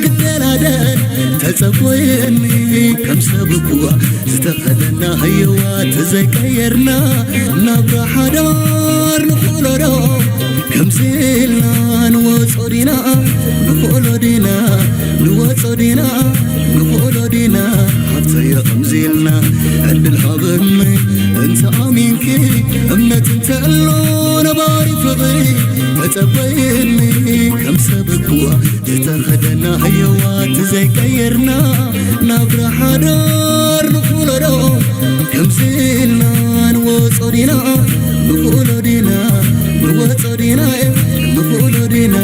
ክደላደል ተጸቦየኒ ከም ሰብ እኳ ዝተኸደና ህይወት ዘይቀየርና ናብራ ሓዳር ንኽእሎ ዶ ከምዚ ኢልና ንወጾ ዲና ንኽእሎ ዲና ንወጾ ዲና ንኽእሎ ዲና ሓብተዮ ከምዚ ኢልና ዕድል ሃበኒ እንተ ኣሚንኪ እምነት እንተ ኣሎ ነባሪ ፍቕሪ ተጸበየኒ ከም ሰብ እኳ ዝተኸደና ህየዋት ዘይቀየርና ናብራ ሓዳር ንኽእሎ ዶ ከምዚ ኢልና ንወጾ ዲና ንኽእሎ ዲና ንወጾ ዲና ንኽእሎ ዲና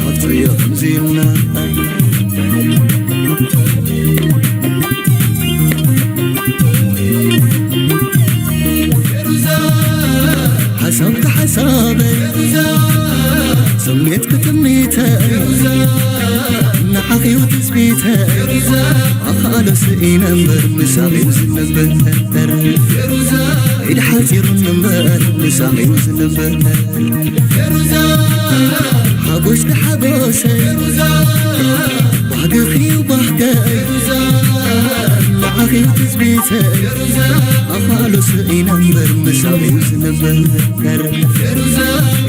ሓፍተዮ ከምዚ ኢልና ሓሳብካ ሓሳበይ ስሜትካ ትምኒተይ ንዓኺ እዩ ትጽቢተይ ኣኻሎ ስኢነ እምበር ምሳኺ እዩ ዝነብር ኢድ ሓጺሩኒ እምበር ምሳኺ እዩ ዝነብር ሓጎስካ ሓጎሰይ ባህግኺ እዩ ባህገይ ንዓኺ እዩ ትጽቢተይ ኣኻሎ ስኢነ እምበር ምሳኺ እዩ ዝነብር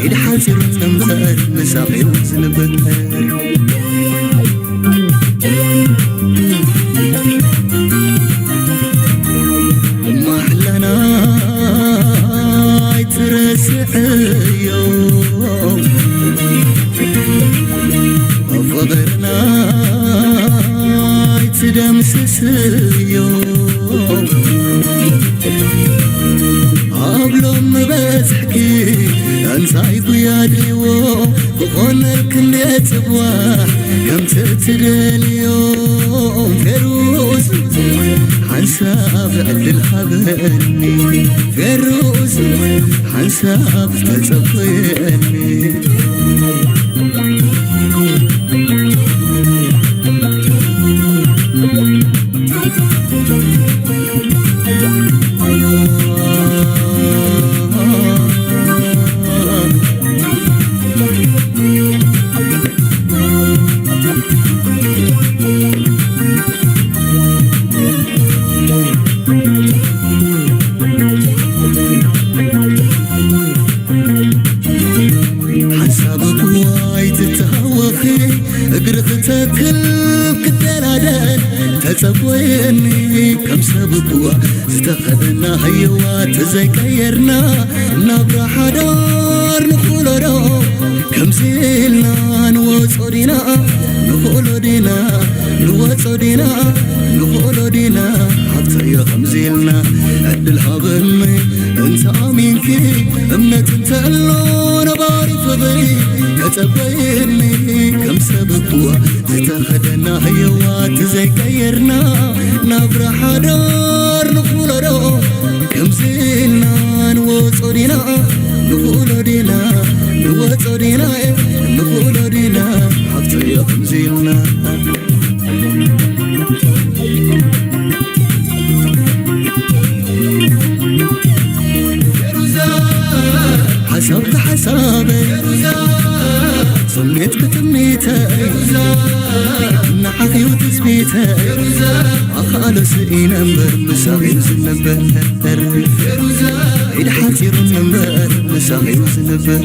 ኢድ ሓጺሩኒ እምበር ምሳኺ እዩ ዝነብር ማሕላና ኣይትረስዕዮ ፍቕርና ኣይትደምስስዮ ኣብ ሎም በዝሕኪ እንታይ ጉያ ድልዎ ክኾነልክ እንዴት ጽዋሕ ከምቲ ትደልዮ ፌሩዝ ሓንሳብ ዕድል ሃበኒ ፌሩዝ ሓንሳብ ተጸበየኒ ሓንሳብ እኳ ኣይትተሃወኺ እግሪ ክተክል ክደላደል ተጸበየኒ ከም ሰብ እኳ ዝተኸደና ህይወት ዘይቀየርና ናብራ ሓዳር ንኽእሎ ዶ ከምዚ ኢልና ንወጾ ዲና ንኽእሎ ዲና ንወጾ ዲና ንኽእሎ ዲና ሓብተዮ ከምዚ ኢልና ዕድል ሃበኒ እንተ ኣሚንኪ እምነት እንተ ኣሎ ነባሪ ፍቕሪ ተጸበየኒ ከም ሰብ እኳ ዝተኸደና ህየዋት ዘይቀየርና ናብራ ሓዳር ንኽእሎ ዶ ከምዚ ኢልና ንወጾ ዲና ንኽእሎ ዲና ንወጾ ዲና ንኽእሎ ዲና ሓብተዮ ከምዚ ኢልና ሓሳብካ ሓሳበይ ስሜትካ ትምኒተይ ንዓኺ እዩ ትጽቢተይ ኣኻሎ ስኢነ እምበር ምሳኺ እዩ ዝነበር ኢድ ሓጺሩኒ እምበር ምሳኺ እዩ ዝነበር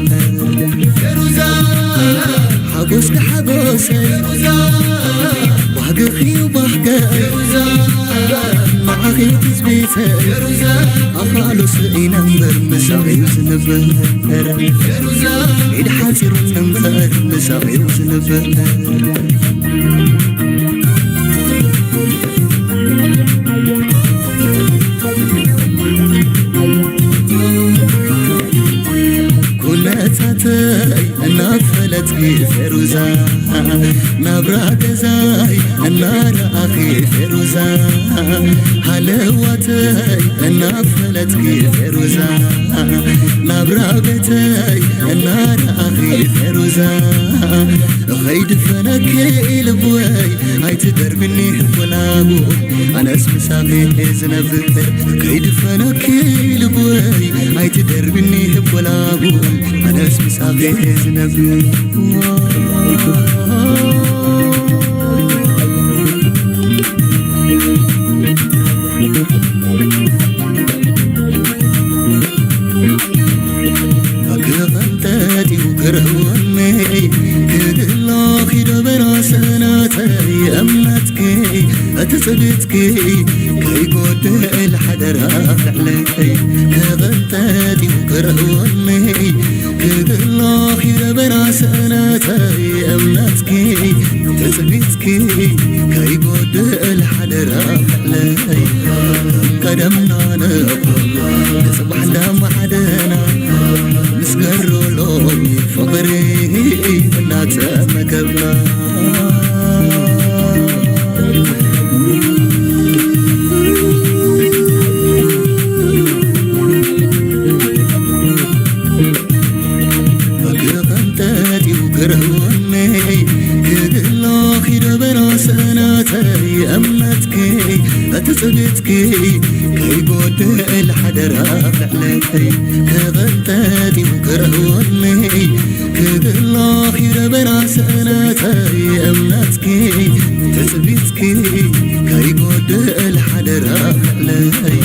ሓጎስካ ሓጎሰይ ባህግኺ እዩ ባህገይ ንዓኺ እዩ ትጽቢተይ ኣኻሎ ስኢነ እምበር ምሳኺ እዩ ዝነበር ኢድ ሓጺሩኒ እምበር ምሳኺ እዩ ዝነበር ኩነታተይ እናፈለጥኪ ፌሩዛ ናብራ ገዛይ እናረኣኺ ፌሩዛ ሃለዋተይ እናፈለጥኪ ፌሩዛ ናብራ ቤተይ እናረኣኺ ፌሩዛ ኸይድፈነኪ ልብወይ ኣይትደርብኒ ወላቡ ኣነስ ምሳኺ ዝነብር ከይድፈነኪ ልብወይ ኣይትደርብኒ ወላቡ ኣነስ ምሳኺ ዝነብር እምነትኪ እቲ ጽቢትኪ ከይጎድል ሓደራ ልዕለይ። ክቕንጠጥ እዩ ክርህወኒ ክግሎኽ ይረበና ስእነተይ። እምነትኪ ትጽቢትኪ ከይጎድል ሓደራ ልዕለይ። ቀደምና ንኹን ንጽባሕ እንዳመሓደና ምስ ገሮ ሎሚ ፍቕሪ እናተመገብና። ክቕንጠጥ እዩ ክርህወኒ ክግሎኽ ይደበራ ስእነተይ። እምነትኪ እቲ ጽቢትኪ ከይጎድል ሓደራ ልዕለይ። ክቕንጠጥ እዩ ክርህወኒ ክግሎኽ ይደበራ ስእነተይ። እምነትኪ ትጽቢትኪ ከይጎድል ሓደራ ልዕለይ።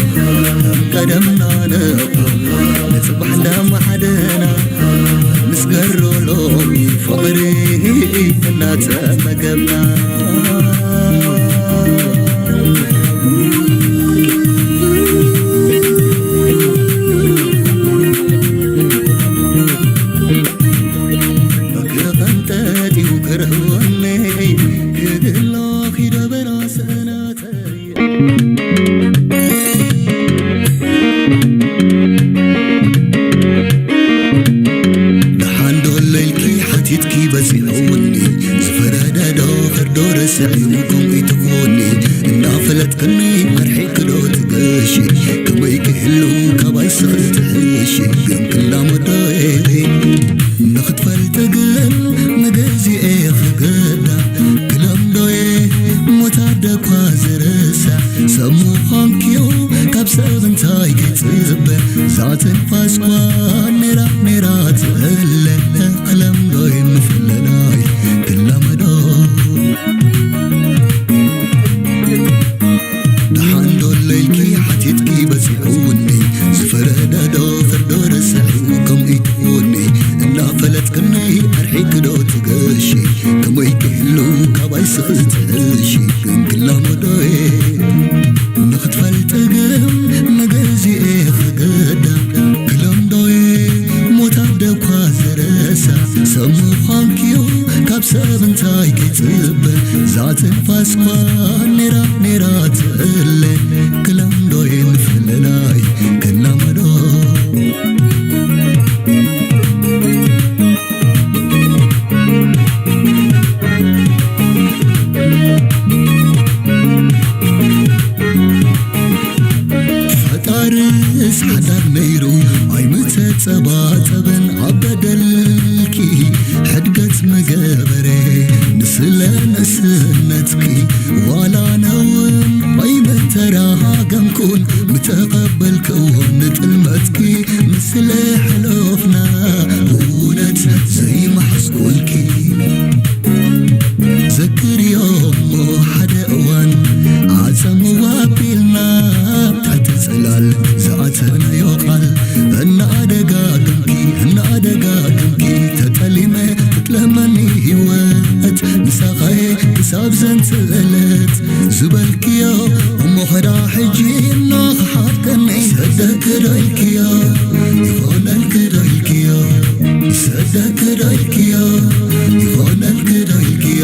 ከም ቀደምና ንኹን ንጽባሕ እንዳመሓደና ምስ ገሮ ሎሚ ፍቕሪ እናተመገብና። ክቕንጠጥ እዩ ክርህወኒ ክግሎኽ ይደበራ ስእነተይ። ደሓን ዶ ለይልኪ ሓቲትኪ በጺሑኒ፣ ዝፈረደ ዶ ፍርዱ ረስዕዩ ከምኡ ትኾኒ፣ እናፈለጥክኒ ኣርሒቅኪ ዶ ትገሺ፣ ከመይ ክህሉ ካባይ ስኽል ትሕሺ፣ ግን ክላመዶ ንኽትፈልጢ ግን ንግዜኤ ክገዳ፣ ክለምዶየ ሞት ኣደኳ ዝርሳዕ፣ ሰብ ምዃንኪዮ ካብ ሰብ እንታይ ክጽበ፣ እዛ ትንፋስኳ ኔራ ኔራ ትእለ፣ ክለምዶየ ምፍልላይ ክላመዶ። ደሓን ዶ ለይልኪ ሓቲትኪ በጺሑኒ፣ ዝፈረደ ዶ ፍርዱ ረስዕዩ ከምኡ ትኾኒ፣ እናፈለጥክኒ ኣርሒቅኪ ዶ ትገሺ፣ ከመይ ክህሉ ካባይ ስኽል ትሕሺ፣ ግን ክላመዶየ ንኽትፈልጢ ግን ንግዜኤ ክገዳ፣ ክለምዶየ ሞት ኣደኳ ዝረሳ፣ ሰብ ምዃንኪዮ ካብ ሰብ እንታይ ክጽበ፣ እዛ ትንፋስኳ ኔራ ኔራ ትእለ፣ ክለምዶየ ምፍልላይ ክላመዶ። ፈጣርስ ሓዳር ነይሩ ኣይምተጸባጸበን፣ ኣብ በደልኪ ሕድገት ምገበረ፣ ንስለ ንእስነትኪ ዋላ ነውን ኣይምተራሃገምኩን፣ ምተቐበልክዎ ንጥልመትኪ፣ ንስለ ሕለፍና ብእውነት ዘይመሓዝኩልኪ። ዘክርዮ እሞ ሓደ እዋን፣ ዓጸምዋ ኣቢልና ኣብ ትሕቲ ጽላል ዝኣተናዮ ቃል፣ እናደጋገምኪ፣ እናደጋገምኪ፣ ተጠሊመ ክትለመኒ ህይወት፣ ምሳኻየ ክሳብ ዘንጽለት ዝበልክዮ፣ እሞ ኸዳ ሕጂ እናኸሓድከኒ፣ ሰደክ ዶ ኢልክዮ፣ ይኾነልክ ዶ ኢልክዮ፣ ሰደክ ዶ ኢልክዮ፣ ይኾነልክ ዶ ኢልክዮ።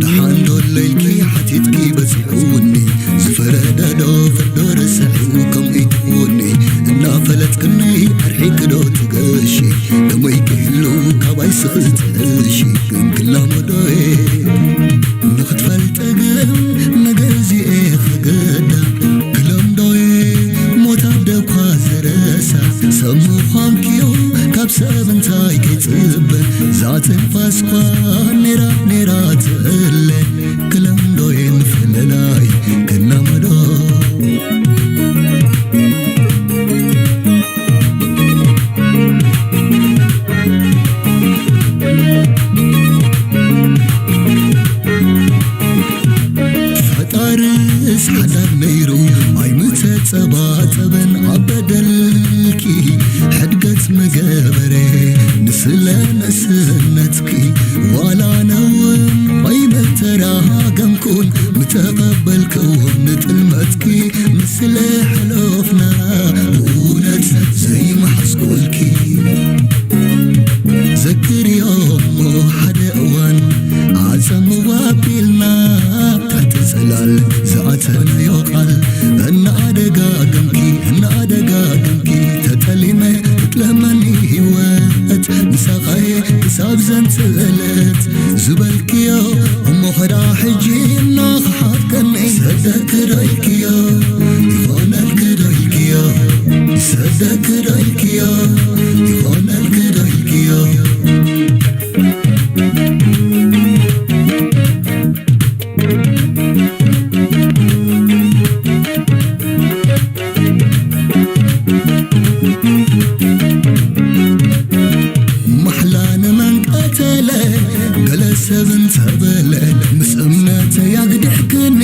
ደሓን ዶ ለይልኪ ሓቲትኪ በጺሑኒ፣ ዝፈረደ ዶ ፍርዱ ረስዕዩ ከምኡ ትኾኒ፣ እናፈለጥክኒ ኣርሒቂ ዶ ትገሺ፣ ከመይ ክህሉ ካባይ ስኽል ትሕሺ፣ ግን ክላመዶየ ንኽትፈልጢ ግን ንግዜኤ ክገዳ፣ ክለምዶየ ሞት ኣደኳ ዝረሳ፣ ሰብ ምዃንኪዮ ካብ ሰብ እንታይ ክጽበ፣ እዛ ትንፋስኳ ኔራ ኔራ ትእለ፣ ክለምዶየ ምፍልላይ ክላመዶ። ጸባጸበን ኣብ በደልኪ ሕድገት መገበረ ንስለ ንእስነትኪ ዋላ ነውን ኣይመተራገምኩን ምተቐበልክዎ ንጥልመትኪ ንስለ ሕለፍና ብእውነት ዘይመሓዝኩልኪ። ዘክርዮ እሞ ሓደ እዋን ዓጸምዋ ኣቢልና ትሕቲ ጽላል ዝኣተናዮ ቃል እናኣደጋገምኪ እናኣደጋገምኪ ተጠሊመ ክትለመኒ ህይወት ምሳኻየ ክሳብ ዘንጽእለት ዝበልክዮ እሞ ኸዳ ሕጂ እናኸሓድከኒ ሰደክ ዶ ኢልክዮ ይኾነልክ ዶ ኢልክዮ ሰደክ ዶ ኢልክዮ ይኾነልክ ዶ ኢልክዮ ማሕላ ንመን ቀተለ ገለ ሰብ እንተበለ ምስ እምነተይ ኣግዲሕክኒ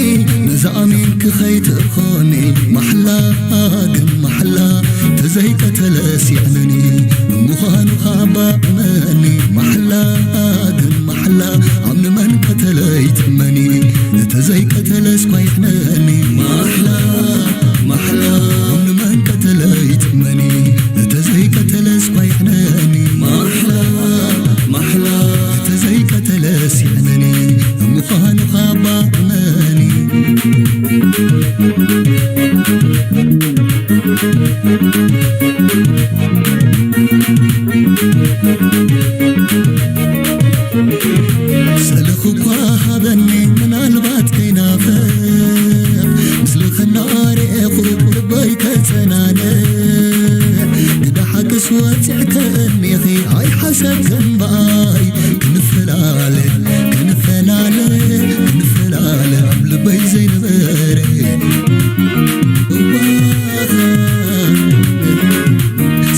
ነዛ ኣሚንኪ ኸይትኾኒ ማሕላ ግን ማሕላ ተዘይቀተለ ሲዕነኒ ምዃኑ ኻባ እመኒ ማሕላ ግን ማሕላ ኣብ ንመን ቀተለ ይጥመኒ እተ ዘይቀተለስ ኳ ይሕነኒ ማሕላ ማሕላ ኣብ ንመን ቀተለ ይጥመኒ እተ ዘይቀተለስ ኳ ይሕነኒ ማሕላ ማሕላ እተ ዘይቀተለስ ይሕነኒ ምዃኑ ኻባ እመኒ ሰልኽ እኳ ሃበኒ ምናልባት ከይናፍቕ ምስልኺ እናረኤኹ ልበይ ከጸናንዕ ግዳ ሓቅስ ወጺዕከ እኒኺ ኣይሓሰብክን ብኣይ ክንፈላለ ክንፈላለ ክንፈላለ ኣብ ልበይ ዘይነበረ እዋኻ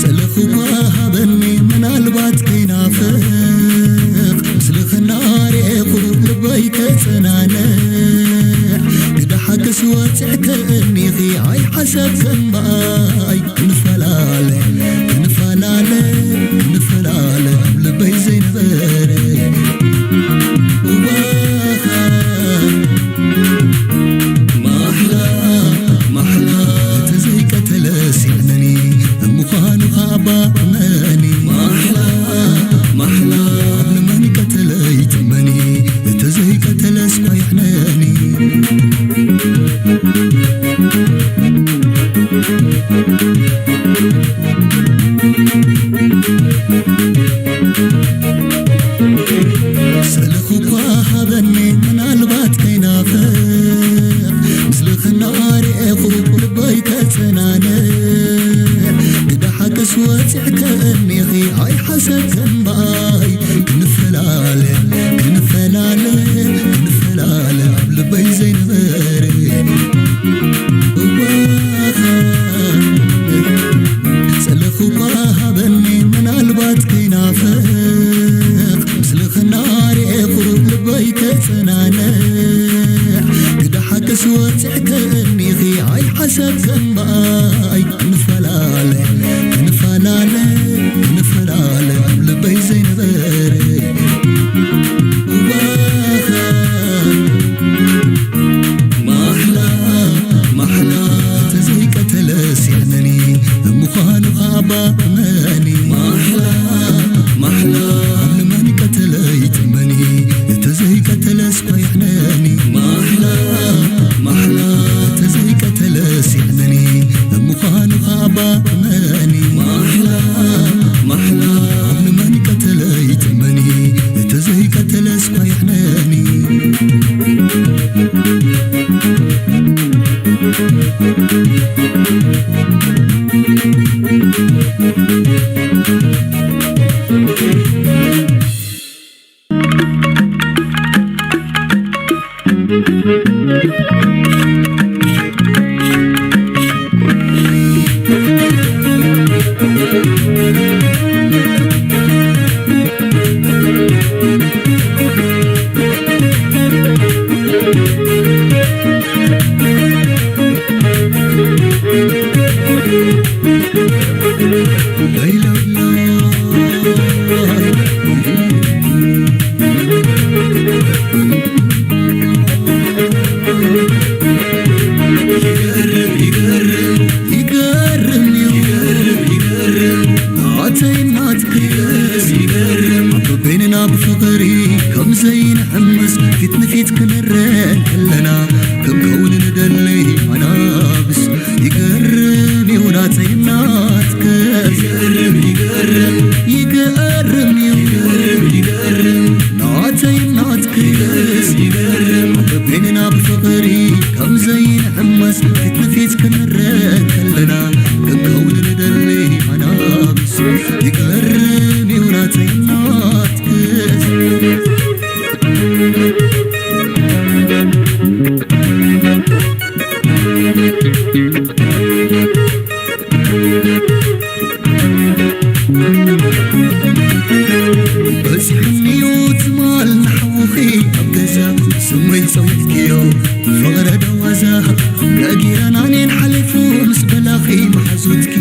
ጸለኹ እኳ ሃበኒ ምናልባት ከይናፍቕ ምስልኺ እናረኤኹ ልበይ ከጸናንዕ ግዳ ሓቅስ ወጺዕከ እኒኺ ኣይሓሰብክን ብኣይ ክንፈላለ ክንፈላለ ክንፈላለ ኣብ ልበይ ዘይነበረ እዋኻ ማሕላ ማሕላ እተ ዘይቀተለ ሲዕነኒ ምዃኑ ኻባ እመኒ ማሕላ ማሕላ ኣብ ንመን ቀተለ ይጥመኒ እተ ዘይቀተለስ ኳ ይሕነኒ ሰልኽ እኳ ሃበኒ ምናልባት ከይናፍቕ ምስልኺ እናረኤኹ ልበይ ከጸናንዕ ግዳ ሓቅስ ወጺዕከ እኒኺ ኣይሓሰብክን ብኣይ ክንፈላለ ክንፈላለ ክንፈላለ ኣብ ልበይ ዘይነበረ እዋኻ ጸለኹ እኳ ሃበኒ ምናልባት ከይናፍቕ ምስልኺ እናረኤኹ ልበይ ከጸናንዕ ግዳ ሓቅስ ወጺዕከ እኒኺ ኣይሓሰብክን ብኣይ ክንፈላለ ክንፈላለ ክንፈላለ ኣብ ልበይ ዘይነበረ እዋኻ ማሕላ ማሕላ ተዘይቀተለ ሲዕነኒ ምዃኑ ኻባ እመኒ ማሕላ ማሕላ ኣብ ንመን ቀተለ ይጥመኒ ተዘይቀተለስ ኳ ይሕነኒ ማሕላ ማሕላ ተዘይቀተለ ሲዕነኒ ምዃኑ ኻባ እመኒ ማሕላ ማሕላ ኣብ ንመን ቀተለ ይጥመኒ ተዘይቀተለስ ኳ ይሕነኒ ከለና ክንከውን ንደሊ ኣናብስ። ይገርም እዩ ናተይ ናትክስ። ይገርም፣ ይገርም፣ ይገርም እዩ። ይገርም፣ ይገርም፣ ናተይ ናትክስ። ይገርም፣ በይንና ብፍቕሪ ከም ዘይንሕመስ ፊት ንፊት ክንረአ ከለና ክንከውን ንደሊ ኣናብስ። ይገርም እዩ ናተይ ናትክስ። በዚሕኒዩ ትማል ንሓውኺ ኣብ ገዛ ስመይ ጸዊትክዮ ፍቕረ ደዋዛ ነጊረናኔን ሓሊፉ ምስ በላኺ መሓዙትኪ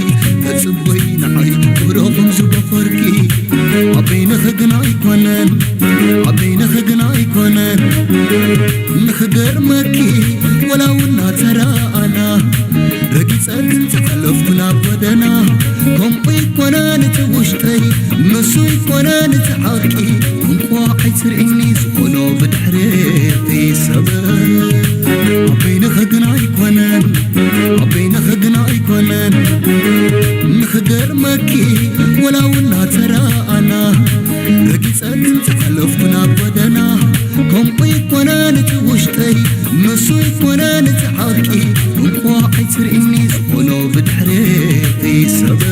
ተጽበይ ንዓይ ክብረኹም ዝበኸርኪ ኣበይንኺ ግና ኣይኮነን ኣበይንኺ ግና ኣይኮነን ንኽገርመኪ ወላ እውን እናተረኣና ረጊጸ ክንዝሓለፍኩ ናብ ጎደና ከምኡ ይኮነን እቲ ውሽጠይ ንሱ ይኮነን እቲ ሓቂ እንቋዕ ኣይትርእኒ ዝኾኖ ብድሕሪቲ ሰበብ ኣበይንኺ ግና ኣይኮነን ኣበይንኺ ግና ኣይኮነን ንኽገርመኪ ወላ እውን እናተረኣና ረጊጸ ክንዝሓለፍኩ ናብ ጎደና ከምኡ ይኮነን እቲ ውሽጠይ ንሱ ይኮነን እቲ ሓቂ እንቋዕ ኣይትርእኒ ዝኾኖ ብድሕሪቲ ሰበብ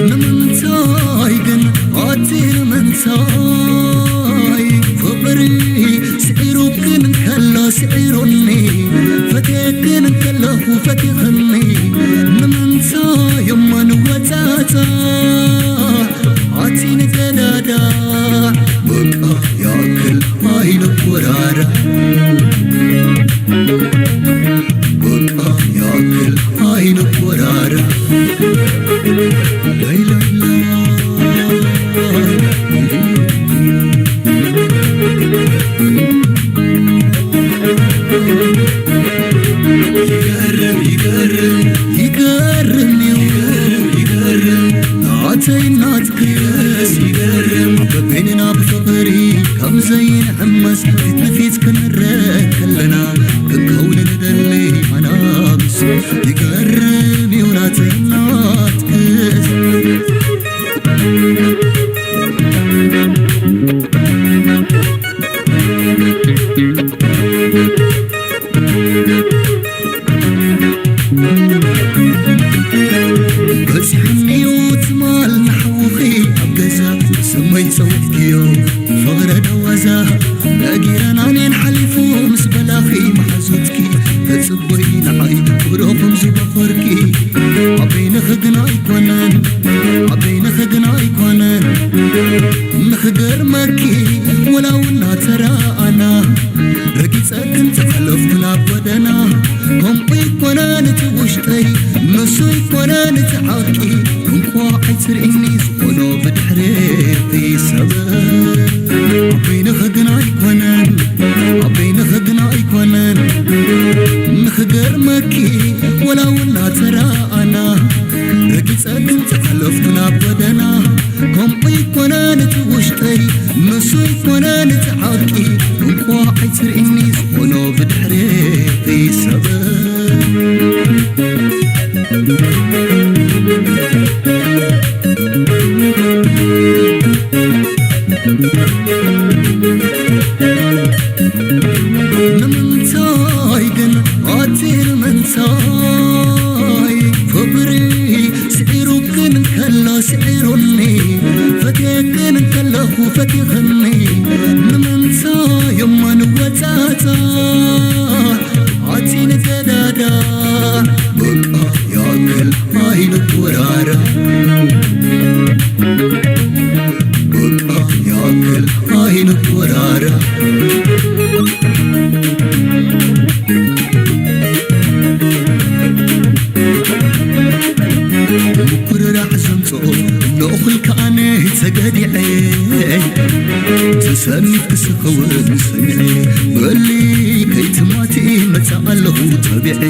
ንምንታይ ግን ኣቲ ንምንታይ ፍቕሪ ስዒሩክን እንከሎ ስዒሩኒ ፈትየክን እንከለኹ ፈቲኽኒ ንምንታይ እሞ ንወጻጻ ኣቲ ንገዳዳ በቃ ያክል ኣይንወራራ በቃ ያክል ኣይንወራራ ላይላይላ ይገርም ይገርም ይገርም እዩ ይገርም ይገርም ናተይ ናትክስ ይገርም በበይንና ብፍቕሪ ከም ዘይንሕመስ ፊት ንፊት ክንረአ ከለና ክንከውን ንደሊ ኣናብስ ይገርም እዩ ናተይ ናትክስ በዚሕኒዩ ትማል ንሓውኺ ኣብ ገዛ ስመይ ጸዊትክዮ ፍቕረ ደዋዛ ነጊረናኔን ሓሊፉ ምስ በላኺ መሓዙትኪ ተጽበይ ንዓይ ክብረኹም ዝበኸርኪ ኣበይንኺ ግና ኣይኮነን ኣበይንኺ ግና ኣይኮነን ንኽገርመኪ ወላ እውን እናተረኣና ረጊጸ ክንዝሓለፍኩ ናብ ጎደና ከምኡ ይኮነን እቲ ውሽጠይ ንሱ ይኮነን እቲ ሓቂ እንቋዕ ኣይትርእኒ ዝኾኖ ብድሕሪቲ ሰበብ ኣበይንኺ ግና ኣይኮነን ኣበይንኺ ግና ኣይኮነን ንኽገርመኪ ወላ እውን እናተረኣና ረጊጸ ክንዝሓለፍኩ ናብ ጎደና ከምኡ ይኮነን እቲ ውሽጠይ ንሱ ይኮነን እቲ ሓቂ እንቋዕ ኣይትርእኒ ዝኾኖ ብድሕሪቲ ሰበብ ንምንታይ ግን ኣቲ ንምንታይ ፍቕሪ ስዒሩክን እንከሎ ስዒሩኒ ፈትየክን እንከለኹ ፈቲኽኒ ንምንታይ እሞ ንወጻጻ ኣቲ ንገዳዳ በቃ ያክል ኣይንወራራ በቃ ያክል ኣይንወራራ ምኩርራሕ ዘምጽኦ ንእኹል ከኣነ ተገዲዐ ተሰኒፍ ክስኸውን ሰሚዐ በሊ ከይትማቲ መጻእ ኣለኹ ተቢዐ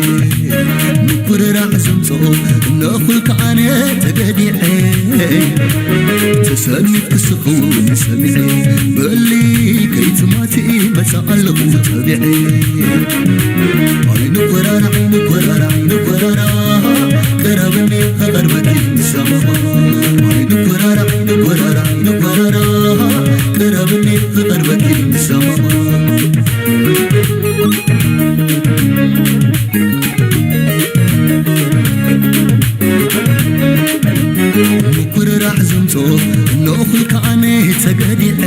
ምኩርራሕ ዘምጾ ነኹል ከዓነ ተገዲዐ ተሰኒፍ ክስኹን ሰሚዐ በሊ ከይትማቲ መጻ ኣለኹ ተቢዐ ኣይንኮራራ ኣይንኮራራ ኣይንኮራራ ቀረብኒ ከቐርበኪ ንሰማማ ኣይንኮራራ ኣይንኮራራ ኣይንኮራራ ቀረብኒ ከቐርበኪ ንሰማማ ምኩርራሕ ዘምጾ ንእኹል ከዓነ ተገዲዐ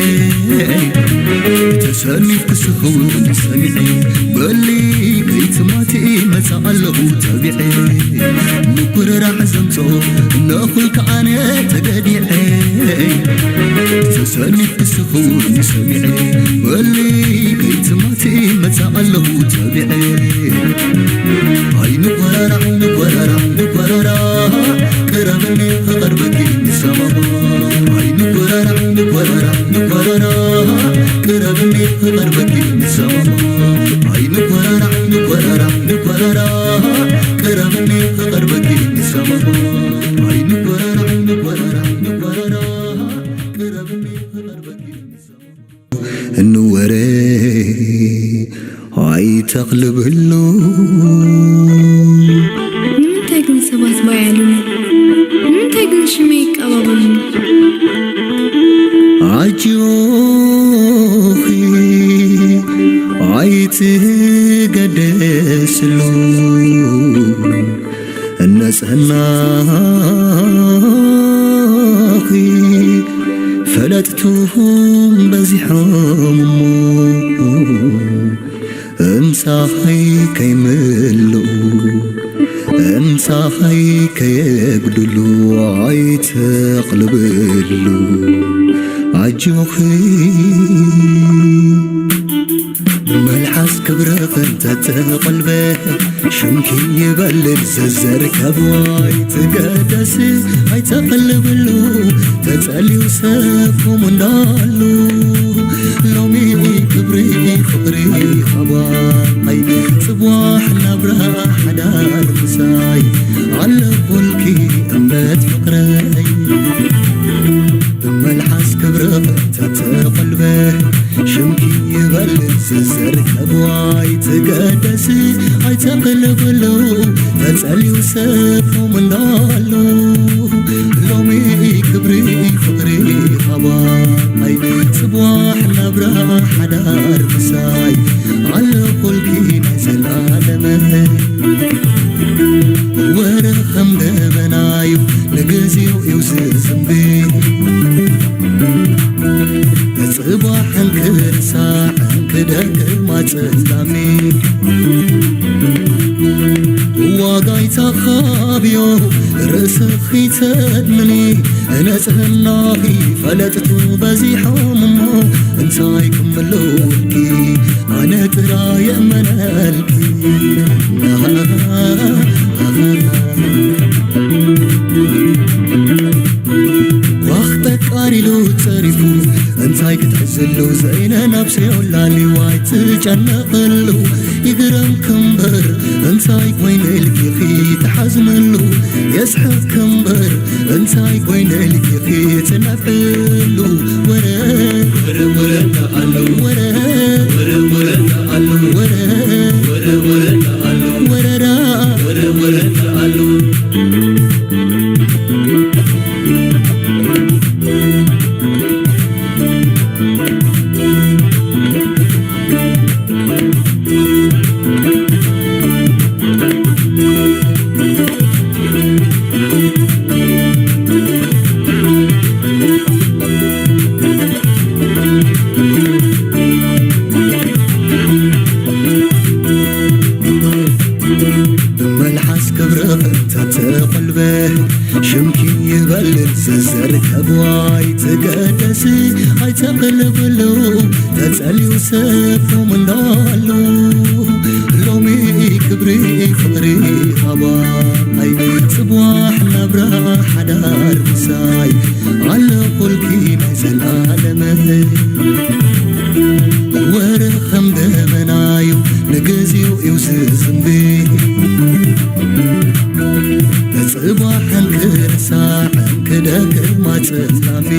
ተሰኒፍ ክስኽውን ሰሚዐ በሊ ከይትማቲ መጻ ኣለኹ ተቢዐ ምኩርራሕ ዘምጾ ንእኹል ከዓነ ተገዲዐ ተሰኒፍ ክስኽውን ሰሚዐ በሊ ከይትማቲ መጻ ኣለኹ ተቢዐ ኣይንኮራራ ኣይንኮራራ ኣይንኮራራ ቀረብኒ ከቐርበኪ ንሰማማ ኣይንኮራራ ኣይንኮራራ ኣይንኮራራ ቀረብኒ ከቐርበኪ ንሰማማ ኣይንኮራራ ኣይንኮራራ ኣይንኮራራ ቀረብኒ ከቐርበኪ ንሰማማ ኣይንኮራራ ኣይንኮራራ ኣይንኮራራ ቀረብኒ ከቐርበኪ ንሰማማ ንወረ ኣይተቕልብሉ ንምንታይ ግን ሰባት ባይ ኣሉኒ ንምንታይ ግን ሽመይ ይቀባበሉኒ ኣጆኺ ኣይትገደስሉ ንጽህናኺ ፈለጥቱም በዚሖም እሞ እምሳኺ ከይምልኡ እምሳኺ ከየጉድሉ ኣይተቕልብሉ ኣጆኺ መልሓስ ክብርኺ እንተተቖልበ ሽምኪ ይበልል ዘዘርከብዎ ኣይትገደሲ ኣይተቐልብሉ ተጸልዩ ሰብኩም እንዳሉ ሎሚ ክብሪ ፍቕሪ ኸባይ ጽባሕ ናብራ ሓዳር ምሳይ ኣለኹልኪ እምነት ፍቕረይ ብመልሓስ ክብርኺ ተተቖልበ ሽምኪ ይበልጽ ዘርከብዋ ኣይትገደሲ ኣይተቕልብሉ ተጸልዩ ሰፎም እንዳሉ ሎሚ ክብሪ ፍቕሪ ኻባይ ጽባሕ ናብራ ሓዳር ምሳይ ኣለኹልኪ ናይ ዘላለመይ ወረ ከም ደበናዩ ንግዜኡ እዩ ዝዝንቢ ጽባሕን ክርሳዕን ክደክም ኣጸላሚ ዋጋይ ተኻብዮ ርእስኺ ተድምኒ ንጽህናኺ ፈለጥቱ በዚሖም እሞ እንታይ ክምልኡልኪ ኣነ ጥራይ እመነልኪ ኳኽ ጠቃሪሉ ጸሪፉ እንታይ ክትሕዝሉ ዘይነ ነብሰ ወላሊ ዋይ ትጨነቕሉ ይግረም ክምበር እንታይ ኮይነ ኢልኪኺ ትሓዝንሉ የስሕቅ ክምበር እንታይ ኮይነ ኢልኪኺ ትነፍዕሉ ወረ ወረ ወረ እንዳኣሉ ወረ ወረ ወረ እንዳኣሉ ወረ ወረ ወረ እንዳኣሉ ወረዳ ወረ ወረ እንዳኣሉ ብመልሓስ ክብርኺ እንተተቖልበ ሽምኪ ይበልጽ ዘዘርከብዋ ኣይትገደሲ ኣይተቕልብሉ ተጸልዩ ሰብኩም እንዳሉ ሎሚ ክብሪ ፍቕሪ ሃባይ ጽባሕ ናብራ ሓዳር ምሳይ ኣለኹልኪ ናይ ዘላለመይ ወረ ከም ደበናዩ ንግዜኡ እዩ ዝዝንቢ፣ ንጽባሕን ክርሳዕን ክደክም ኣጸላሚ።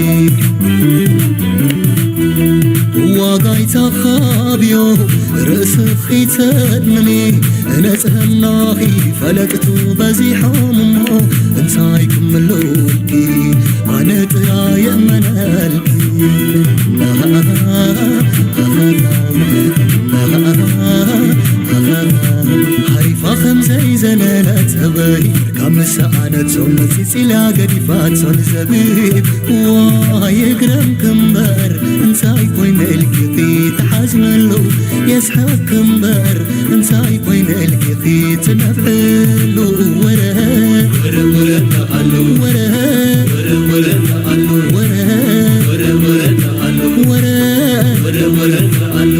ዋጋ ይተኻብዮ ርእስኺ ተድምኒ፣ ንጽህናኺ ፈለጥቱ በዚሖም እሞ እንታይ ክምልኡልኪ? ኣነ ጥራይ የእመነልኪ። ሃሪፋ ከም ዘይዘለለት ህበይ ካብ ምስ ኣነቶም መጺጺላ ገዲፋቶ ንዘቢብ። ዋይ ይግረምኪ እምበር እንታይ ኮይነ ኢልኪ ትሓዝነሉ? የስሕቕኪ እምበር እንታይ ኮይነ ኢልኪ ትነብዕሉ? ወረ ወረ ወረ እንዳኣሉ ወረ ወረ ወረ እንዳኣሉ ወረ ወረ ወረ እንዳኣሉ ወረ ወረ ወረ እንዳኣሉ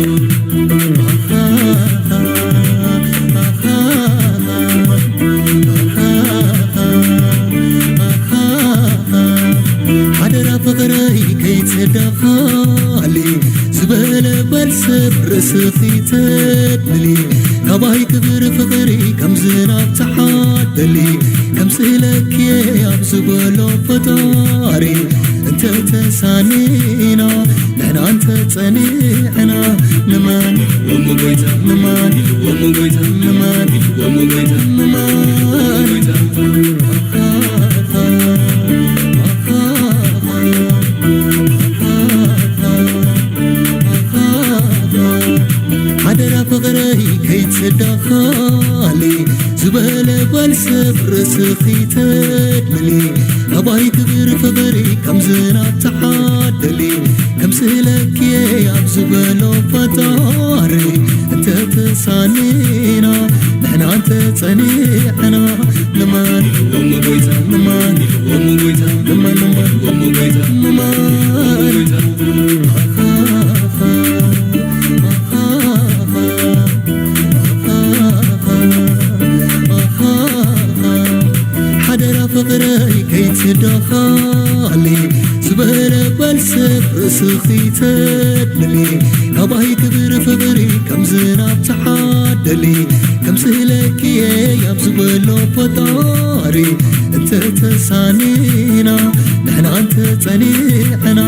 ሓደራ ፍቕረይ ከይትዳኻሊ ዝበለ በል ሰብ ርእስኺ ተድሊ። ካባይ ክብሪ ፍቕሪ ከም ዝናብ ተሓደሊ። ከም ስእለኪ ኣብ ዝበሎ ፈጣሪ እንተተሳኒና ንሕና እንተጸኒዕና ንማን ወሙ ጎይታ ንማን ወሙ ጎይታ ንማን ወሙ ጎይታ ንማን ጎይታ ሓደራ ፍቕረይ ከይትዳኻሊ ዝበለ በል ሰብ ርእስኺ ተድምሊ። ኣባይ ክብር ፍቕሪ ከም ዝናብ ተሓደሊ። ከም ስእለኪ ኣብ ዝበሎ ፈጣሪ እንተተሳኒና ንሕና እንተጸኒዕና ንማን ኢልዎም ጎይታ ንማን ኢልዎም ጎይታ ንማን ንማን ኢልዎም ጎይታ ንማን ጎይታ ሓደራ ፍቕረይ ከይትዳኻሊ ዝበለ በል ሰብ ርእስኺ ተድምሊ። ኣባይ ክብር ፍቕሪ ከም ዝናብ ተሓደሊ። ከም ስእለኪ ኣብ ዝበሎ ፈጣሪ እንተተሳኒና ንሕና እንተጸኒዕና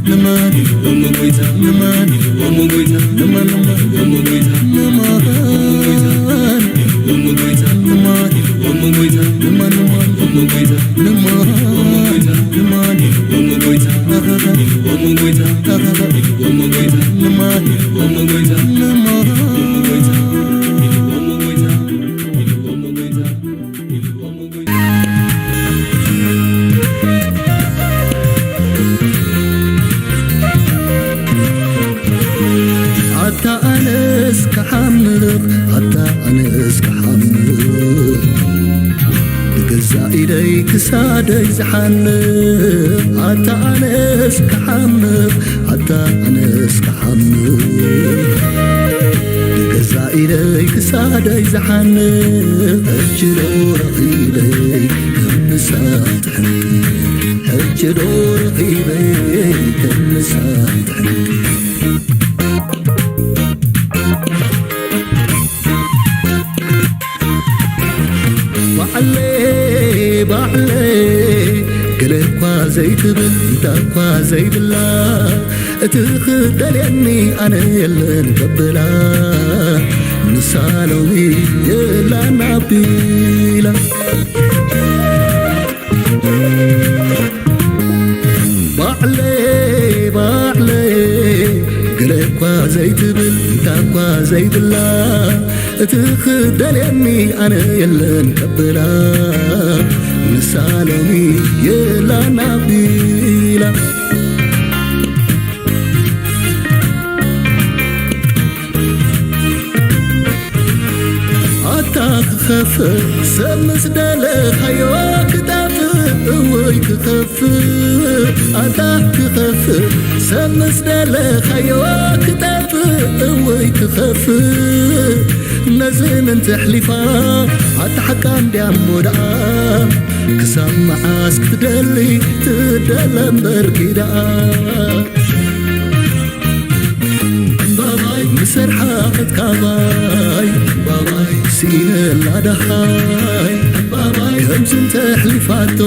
ንማን ኢልዎም ጎይታ ንማን ኢልዎም ጎይታ ንማን ንማን ኢልዎም ጎይታ ንማን ኢልዎም ጎይታ ንማን ኢልዎም ጎይታ ንማን ንማን ኢልዎም ጎይታ ንማን ኢልዎም ጎይታ ንማን ኢልዎም ጎይታ ንማን ኢልዎም ጎይታ ንማን ኢልዎም ጎይታ ንማን ኢልዎም ጎይታ ኣታ ኣነስ ክሓምቕ ኣታ ኣነስ ክሓምቕ ብገዛ ኢደይ ክሳደይ ዝሓንቕ ኣታ ኣነስ ክሓምቕ ኣታ ኣነስ ክሓምቕ ብገዛ ኢደይ ክሳደይ ዝሓንቕ ሕጂ ዶ ረኺበይ ከምሳ ትሕንቅ ሕጂ ዶ ረኺበይ ከምሳ ትሕንቅ ባዕለ ባዕለ ገለ እኳ ዘይትብል እንታ እኳ ዘይብላ እቲ ክደልየኒ ኣነ የለን ከብላ ንሳ ሎሚ የላን ኣቢላ ባዕለ ባዕለ ገለ እኳ ዘይትብል እንታ እኳ ዘይብላ እቲ ክደልየኒ ኣነ የለን ከብላ ንሳ ሎሚ የላን ኣቢላ ኣታ ክኸፍእ ሰብ ምስ ደለኻዮ ክጠፍእ እወይ ክኸፍእ ኣታ ክኸፍእ ሰብ ምስ ደለኻዮ ክጠፍእ እወይ ክኸፍእ ነዚ ምንቲ ኣሕሊፋ ኣታ ሓቃ እንድያ እሞ ደኣ ክሳብ መዓስ ክትደሊ ትደለ እምበር ኪዳኣ ዕምባባይ ምሰርሓ ቀጥካባይ ዕምባባይ ስኢነላ ደኻይ ዕምባባይ ከምዝን ተሕሊፋቶ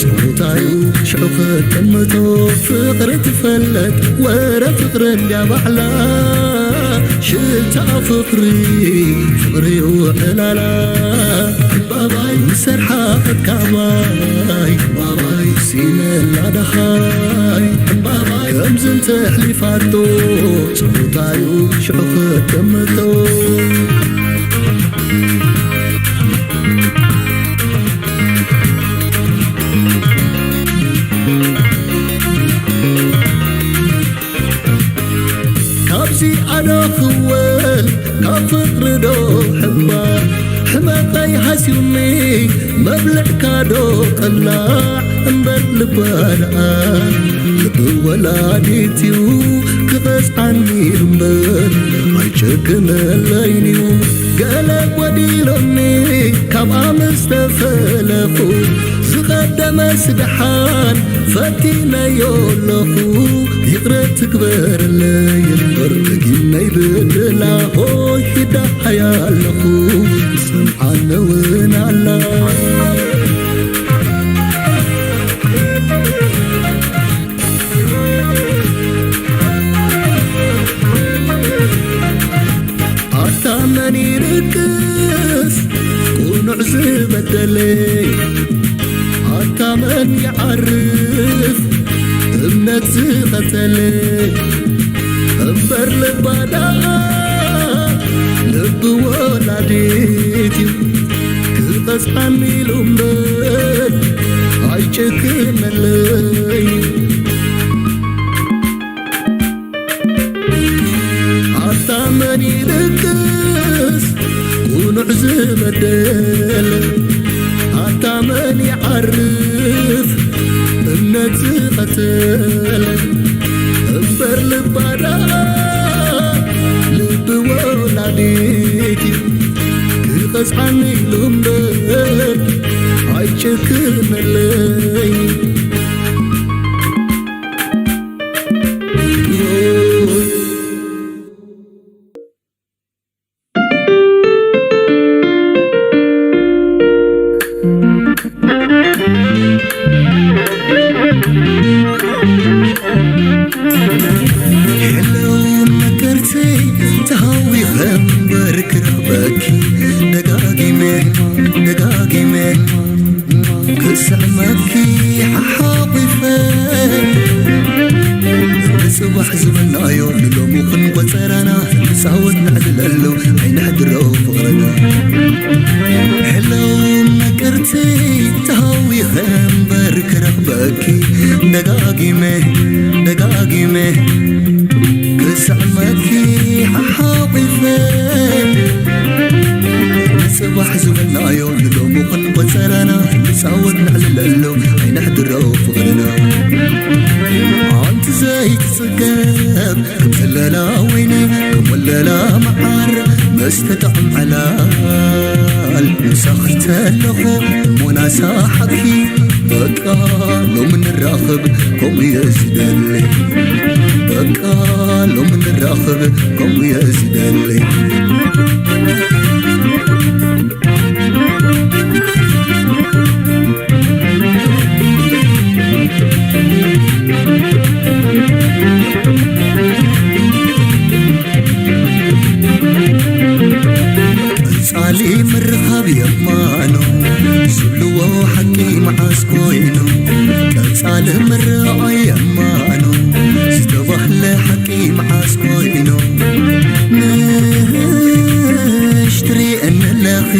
ጽውታዩ ሽዑ ክጥምቶ ፍቕሪ ትፈለጥ ወረ ፍቕሪ እንድያ ባዕላ ሽታ ፍቕሪ ፍቕሪ ውዕላላ ዕምባባይ ምሰርሓ ቀጥካባይ ዕምባባይ ሲነላ ደኻይ ዕምባባይ ከምዝን ተሕሊፋቶ ጽውታዩ ሽዑ ክጥምቶ ካብዚ ኣነ ክወል ካብ ፍቕሪ ዶ ሕባ ሕመቐይ ሃስዩኒ መብልዕካ ዶ ቐላዕ እምበር ልባ ደኣ ልቢ ወላዲት እዩ ክቐዝዓኒ እምበር ኣይጨክነለይን እዩ ገለ ጎዲሎኒ ካብኣ ምስ ተፈለኹ ዝቐደመስ ደሓን ፈቲነዮ ኣለኹ ይቕረ ትግበረለይ እምበር ደጊመይ ብድላ ሆይ ሂዳሃያ ኣለኹ ሰምዓኒ እውን ኣላ ኣታ መን ይልቅስ ቁኑዕ ዝበደለ ኣታ መን ይዓርፍ እምነት ዝቐተለ እምበር ልባ ደኣ ልቢ ወላዲት እዩ ክቐዝዓኒ ኢሉ እምበር ኣይጨክነለይ ኣታ መን ይልቅስ ቁኑዕ ዝበደል ኣታ መን ይዓርፍ እምነት ዝቐተል እምበር ልባ ደኣ ልቢ ወላዲት እዩ ክቐዝዓኒ ኢሉ እምበር ኣይጨክነለይ Hello መከርተይ ተሃዊኸ እምበር ክረኽበኪ ደጋጊመ ደጋጊመ ክስዕመኪ ሓሓቑፈ ንጽባሕ ዝበልናዮ ንሎሚ ክንቆጸራና ንጻወት ነዕልለሉ ኣይነሕድሮ ፍቕርና Hello መከርተይ ተሃዊኸ እምበር ክረኽበኪ ደጋጊመ ደጋጊመ ክስዕመኪ ሓሓቑፈ ንጽባሕ ዝበልናዮ ንሎሚ ክንቆጸረና ንጻወት ነዕልለሉ ኣይነሕድሮ ፍቕርና ኣንቲ ዘይትጽገብ ከም ዘለላ ወይኒ ከም ወለላ መዓር መስተ ጥዑም ዕላል ምሳኺ ተለኹ ሞናሳ ሓብኪ በቃ ሎሚ ንራኸብ ከምኡ እየ ዝደሊ በቃ ሎሚ ንራኸብ ከምኡ እየ ዝደሊ ቀጻሊ ምርኻብ የማኖ ዝብልዎ ሓቂ መዓስ ኮይኑ ቀጻሊ ምርቓ የማኖ ዝተባህለ ሓቂ መዓስ ኮይኑ ምሽ ትሪእኒ ኣለኺ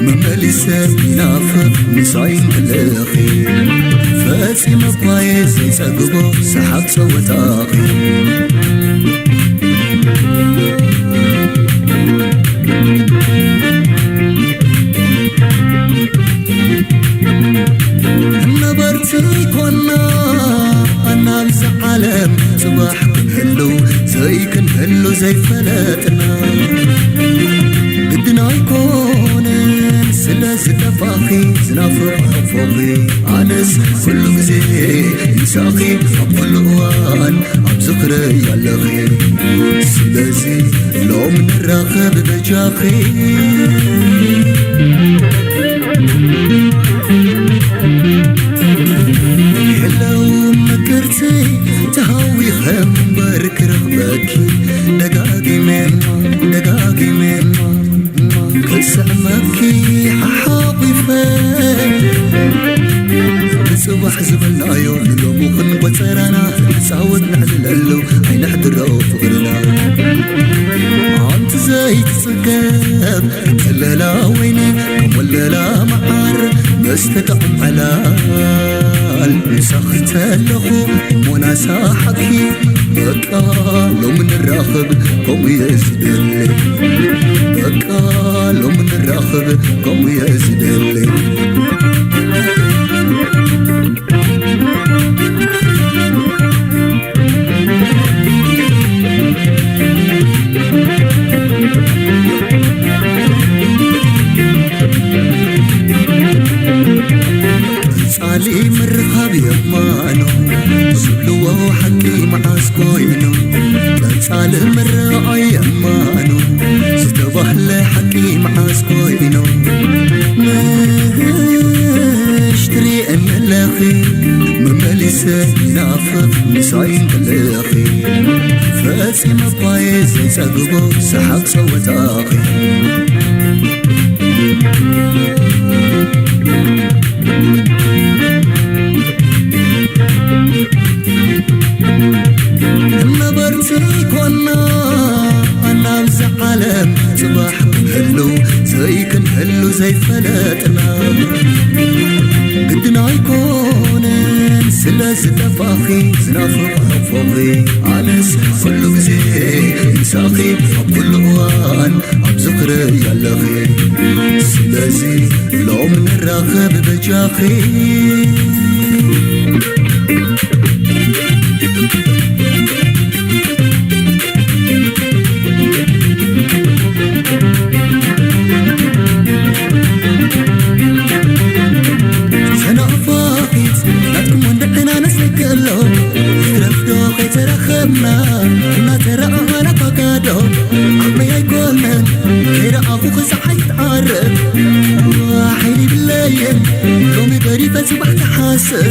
መመሊሰ ይናፍቕ ምሳይ እንከለኺ ፈጺመ እኳ እየ ዘይጸግቦ ሰሓቕ ጸወታኺ ነበርቲ ኮና ናብዚ ዓለም ጽባሕ ክንህሉ ዘይክንህሉ ዘይፈለጥና ግድን ኣይኮነን ስለ ዝጠፋ ኣኺ ዝናፍቕ ሕቕፎኺ ኣነስ ኩሉ ግዜ ምሳኺ ኣብ ኩሉ እዋን ኣብ ዝኽረይ ኣለኺ። ስለዚ ሎም ንራኸብ በጃኺ። ሄለው ምክርቲ ተሃዊኸ እምበር ክረኽበኪ ደጋጊመ ደጋጊመ ክስዕመኪ ሓሓቑፈ ንጽባሕ ዝበልናዮ ንሎሚ ክንቆጸራና ንጻወት ንዕልለሉ ኣይንሕድሮ ፍቕርና። ኣንቲ ዘይትጽገብ ዘለላ ወይኒ ከም ወለላ መዓር መስተ ጥዑም ዕላል ምሳኺ ተለኹ እሞ ናሳሓቂ በቃ ሎም ንራኸብ ከምኡ እየ ዝደሊ። በቃ ሎም ንራኸብ ከምኡ እየ ዝደሊ። ጻሊ ምርኻብ የማኖ ዝብልዎ ሓቂ መዓስ ኮይኑ? ቀጻሊ ምርኣይ የማኖ ዝተባህለ ሓቂ መዓስ ኮይኑ? ምሽ ትሪእኒ ኣለኺ መመሊሰ ይናፍቕ ምሳይ እንከለኺ። ፈጺመ እኳ እየ ዘይጸግቦ ሰሓቕ ጸወታኺ። ነበርቲ ኮና ናብዛ ዓለም ጽባሕ ክንህሉ ዘይክንህሉ ዘይፈለጥና ግድን ኣይኮነን ስለ ዝጠፋኺ ዝናፍቕ ሕቕፎኺ ኣነስ ኩሉ ግዜ ምሳኺ ኣብ ኩሉ እዋን ኣብ ዝኽረይ ኣለኺ። ስለዚ ሎም ንራኸብ በጃኺ። ተናፋቒት ናትኩም ወንድዕና ነስክሎ ረፍዶ ከይተራኸብና እናተረኣኣና ኳጋዶ ዓቕመይ ኣይኮነን ከይረኣኹ ክሳዕ ኣይትዓረብ ሓይሊ ይብለየን ሎሚ ገዲፈ ጽባሕ ክሓስብ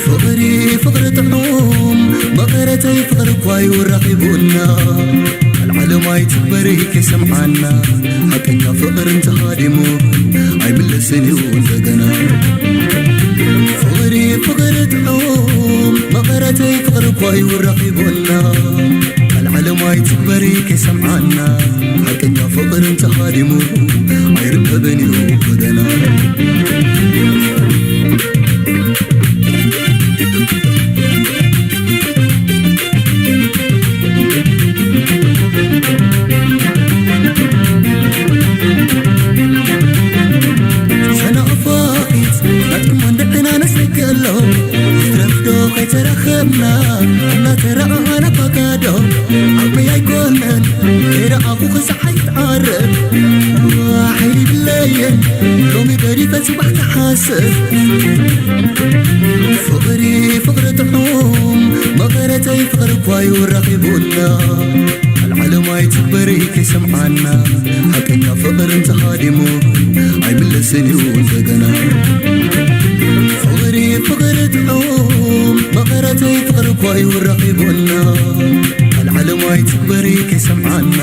ፍቕሪ ፍቕሪ ጥዑም መቐረተይ ፍቕሪ እኳ እዩ ረኺቡና ኣልዓለም ኣይትግበሪ ከይሰምዓና ሓቀኛ ፍቕሪ እንተሃዲሙ ኣይምለስን እዩ እንደገና ፍቕሪ ፍቕሪ ጥዑም መቐረተይ ፍቕሪ እኳ እዩ ረኺቡና ኣልዓለም ኣይትግበሪ ከይሰምዓና ሓቀኛ ፍቕሪ እንተሃዲሙ ኣይርከብን እዩ ጎደና ተናፋቒት ናትኩም ወንድዕና ነስክሎ ረፍዶ ከይተራኸብና እናተረኣኣና ኳጋዶ ዓቕመይ ኣይኮነን ከይረኣኹ ክሳዕ ኣይትዓረብ ሓይሊ ይብለየን ሎሚ ገዲፈ ጽባሕ ክሓስብ ፍቕሪ ፍቕሪ ጥዑም መቐረተይ ፍቕሪ እኳ እዩ ረኺቡና ኣልዓለም ኣይትግበሪ ከይሰምዓና ሓቀኛ ፍቕሪ እንተሃዲሙ ኣይምለስን እዩ እንደገና ፍቕሪ ፍቕሪ ጥዑም መቐረተይ ፍቕሪ እኳ እዩ ረኺቡና ኣልዓለም ኣይትግበሪ ከይሰምዓና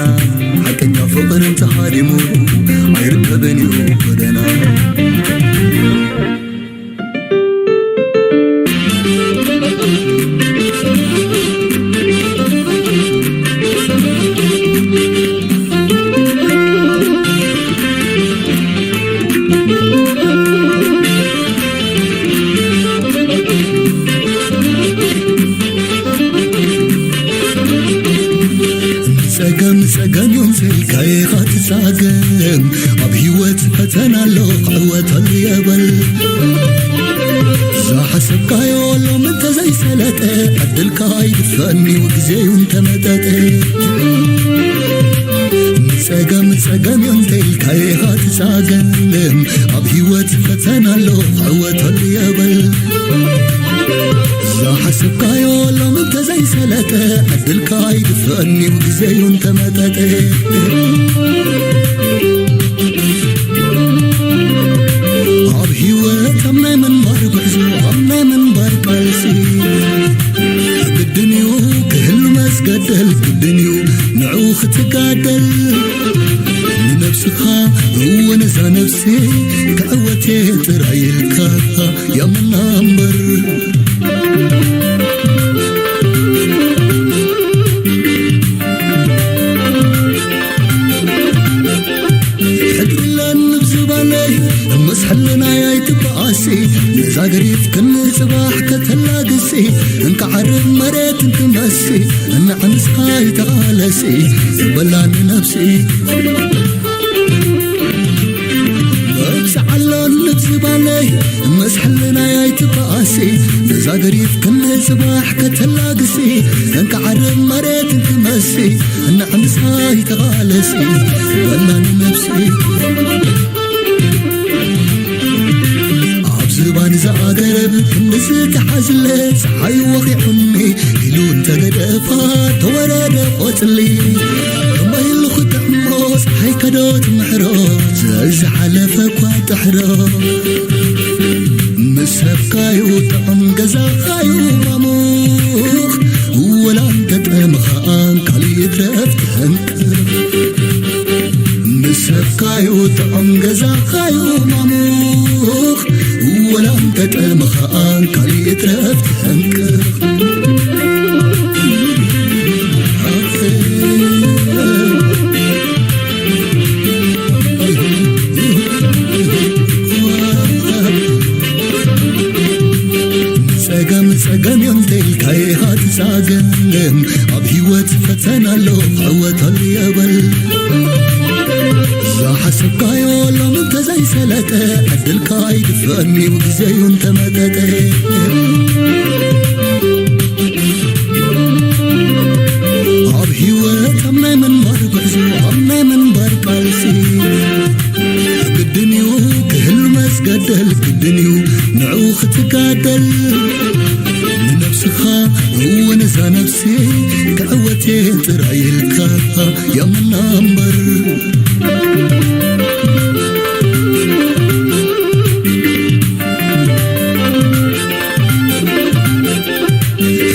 ሓቀኛ ፍቕሪ እንተሃዲሙ ኣይርከብን እዩ ጎደና ጸገም ጸገም እዮም ስልካ ኢኻ ትጻገም ኣብ ህይወት ፈተና ኣሎ ክዕወተሉ የበል ዝሓሰብካዮ ሎም እንተዘይሰለጠ ዕድልካ ኣይድፈንዩ ግዜዩ እንተመጠጠ ጸገም ጸገም እዮም ተይልካ ኢኻ ትጻገም። ኣብ ህይወት ፈተና ኣሎ ክዕወተሉ የበል። ዝሓሰብካዮ ሎም እንተዘይሰለጠ ዕድልካ ኣይድፈእን እዩ ግዜ እዩ እንተመጠጠ። ኣብ ህይወት ኣብ ናይ ምንባር ጉዕዞ ኣብ ናይ ምንባር ቃልሲ ግድን እዩ ክህሉ መስገደል ግድን እዩ ንዑ ክትጋደል። ንነብስኻ እውን እዛ ነብሲ ክዕወት እየ ጥራይ ኢልካ ያምና እምበር። ሕድሪ ኣለኒ ብዝባነይ ምስ ሕልናይ ኣይትበኣሲ። ነዛ ገሪፍ ክንጽባሕ ከተላግሲ እንካ ዓርብ መሬት እንትመሲ። እንዕምስኻ ይተቓለሲ በላኒ ነብሲ። መብዛዕ ኣሎኒ ብዝባነይ ምስ ሕልናይ ኣይትበኣሲ። ነዛ ገሪፍ ክንጽባሕ ከተላግሲ እንካ ዓርብ መሬት እንትመሲ። እንዕምስኻ ይተቓለሲ በላኒ ነብሲ። ኣብ ዝባን ዝኣገረብ ክንዲ ዝተሓዝለ ፀሓይ ወቒዑኒ ኢሉ እንተገደፋ ተወረደ ቆፅሊ። ከመይ ኢሉ ክጥዕሞ ፀሓይ ከዶ ትምሕሮ ዝሓለፈ እኳ ጥሕሮ። ምስ ሰብካዩ ጥዑም ገዛኻዩ ማሙኽ ወላ እንተጠምኻኣን ካልእ ይትረፍ ትሕንቅር። ምስ ሰብካዩ ጥዑም ገዛኻዩ ማሙኽ ወላ እንተጠምኻኣን ካልእ ይትረፍ ትሕንቅር። ጸገም ጸገም እዮም ተይልካ ኢኻ ትጻገም። ኣብ ህይወት ፈተና ኣሎ ክዕወተሉ የበል። ዝሓሰብካዮ ሎም እንተዘይሰለጠ ዕድልካ ኣይድፈእን እዩ ግዜ እዩ እንተመጠጠ። ኣብ ህይወት ኣብ ናይ ምንባር ጉዕዞ ኣብ ናይ ምንባር ቃልሲ ግድን እዩ ክህሉ መስገደል ግድን እዩ ንዑ ክትጋደል። ንነብስኻ እውን እዛ ነብሲ ክዕወት እየ ጥራይ ኢልካ ያምና እምበር።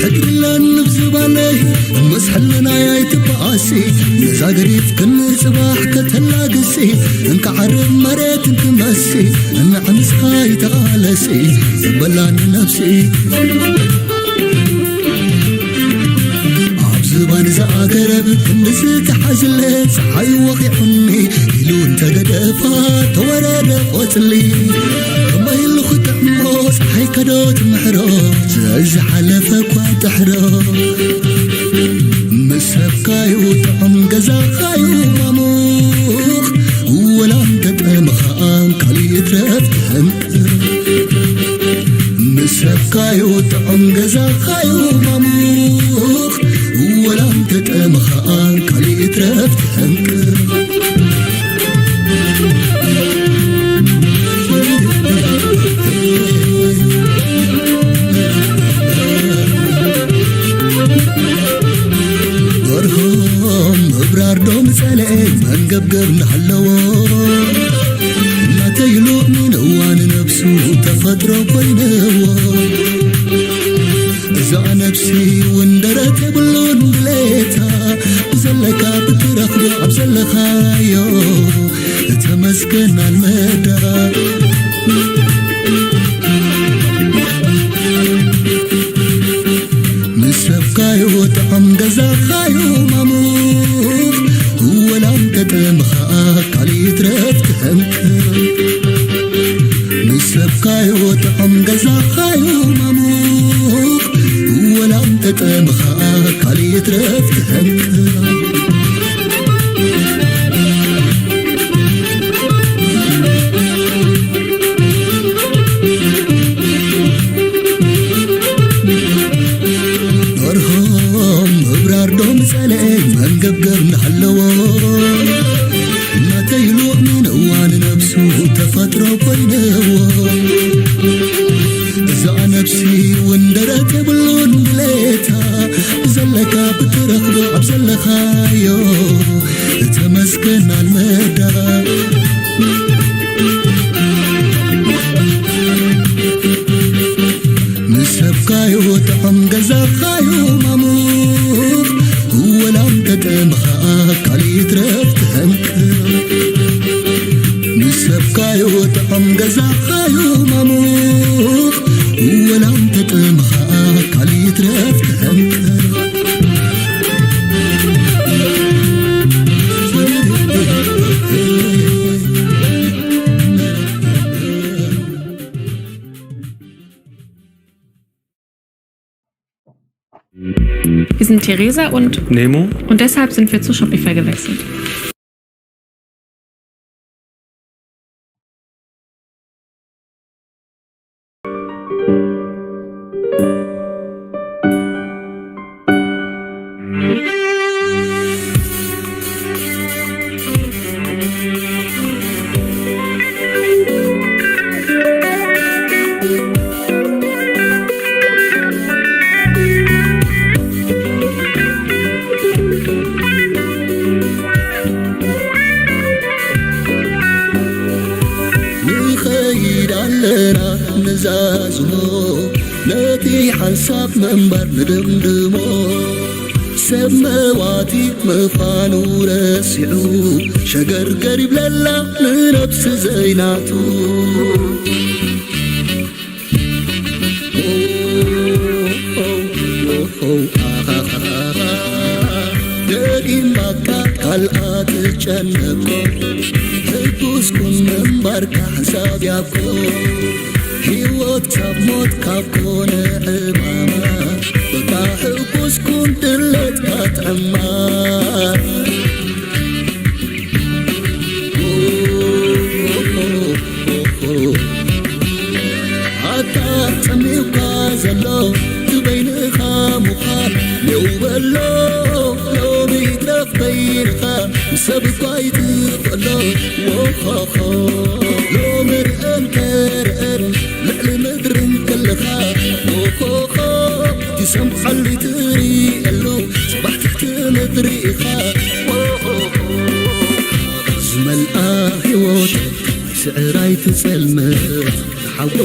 ሕድሪ ኣለኒ ብዝባነይ ምስ ሕልናይ ኣይትበኣሲ። ነዛ ገሪፍ ክንጽባሕ ከተላግሲ እንካ ዓርብ መሬት እንትመሲ። እንዕምስኻ ይተቓለሲ በላኒ ነብሲ። ኣብ ዝባን ዝኣገረብ ክንዲ ዝተሓዝለ ፀሓይ ወቒዑኒ ኢሉ እንተገደፋ ተወረደ ቆፅሊ። ከመይ ኢሉ ክጥዕሞ ፀሓይ ከዶ ትምሕሮ ዝሓለፈ እኳ ጥሕሮ። ምስ ሰብካዩ ጥዑም ገዛኻዩ ማሙኽ ወላ እንተጠምኻኣን ካልእ ይትረፍ ትሕንቅር። ምስ ሰብካዩ ጥዑም ገዛኻዩ ማሙኽ ወላ እንተጠምኻኣን ካልእ ይትረፍ ትሕንቅር። ደርሆም ምብራር ዶ ምጸልአ መንገብገብ እናሃለዎ እናተይሉ ምንዋ ንነብሱ ተፈጥሮ ኮይንዎ። እዛ ነብሲ እውን ደረት የብሉን ድሌታ ዘለካ ብትረኽቦ ኣብ ዘለኻዮ ተመስገን ኣልመዳ። ምስ ሰብካዮ ጥዑም ገዛኻዮ ማሙኽ ወላ እንተጠምኻ ካልእ ይትረፍ ትሕንቅር። ምስ ሰብካዮ ጥዑም ገዛኻዮ ማሙኽ ወላ እንተጠምኻ ካልእ ይትረፍ ትሕንቅር። ደርሆም ምብራር ዶ ምጸልአ መንገብገብ እናሃለዎ ኮይነዎ። እዛ ነብሲ እውን ደረት የብሉን ድሌታ፣ ዘለካ ብትረኽቦ ኣብ ዘለኻዮ፣ ተመስገን ኣልመዳ። ንሰብካዮ ጥዑም ገዛኻዮ ማሙኽ፣ ወላ እንተጠምኻ ካልእ ይትረፍ ትሕንክቕ። ንሰብካዮ ጥዑም ገዛኻዮ ማሙኽ፣ ወላ እንተጠምኻ ካልእ ይትረፍ ትሕንክቕ። Wir sind Theresa und Nemo. Und deshalb sind wir zu Shopify gewechselt. ንኸይድ ኣለና ንዛዝሞ፣ ነቲ ሓንሳብ ምንባር ንድምድሞ። ሰብ መዋቲ ምዃኑ ረሲዑ፣ ሸገርገር ይብለላ ንነብሲ ዘይናቱ። ደጊማካ ካልኣ ትጨነቆ፣ ሕጉስ ኩን ምንባርካ ሓንሳብ ያብኮ። ህይወት ካብ ሞት ካብ ኮነ ዕማማ፣ በቃ ሕጉስ ኩን ድሌትካ ጥዕማ። ኣታ ጸሚውካ ዘሎ ብበይንኻ ምዃን ኔው በሎ። ሎሚ ይትረፍ በይንኻ፣ ሰብ እኳ ይትኽእሎ። ዎኾኾ፣ ሎሚ ርአን ከርአን ልዕሊ ምድርን ከለኻ። ዎኾኾ፣ ትሰምዓሉ ትርእየሉ፣ ጽባሕ ትሕቲ ምድሪ ኢኻ። ዎኾኾ፣ ዝመልኣ ህይወት ስዕራይ ትጸልመት ተሓጎ።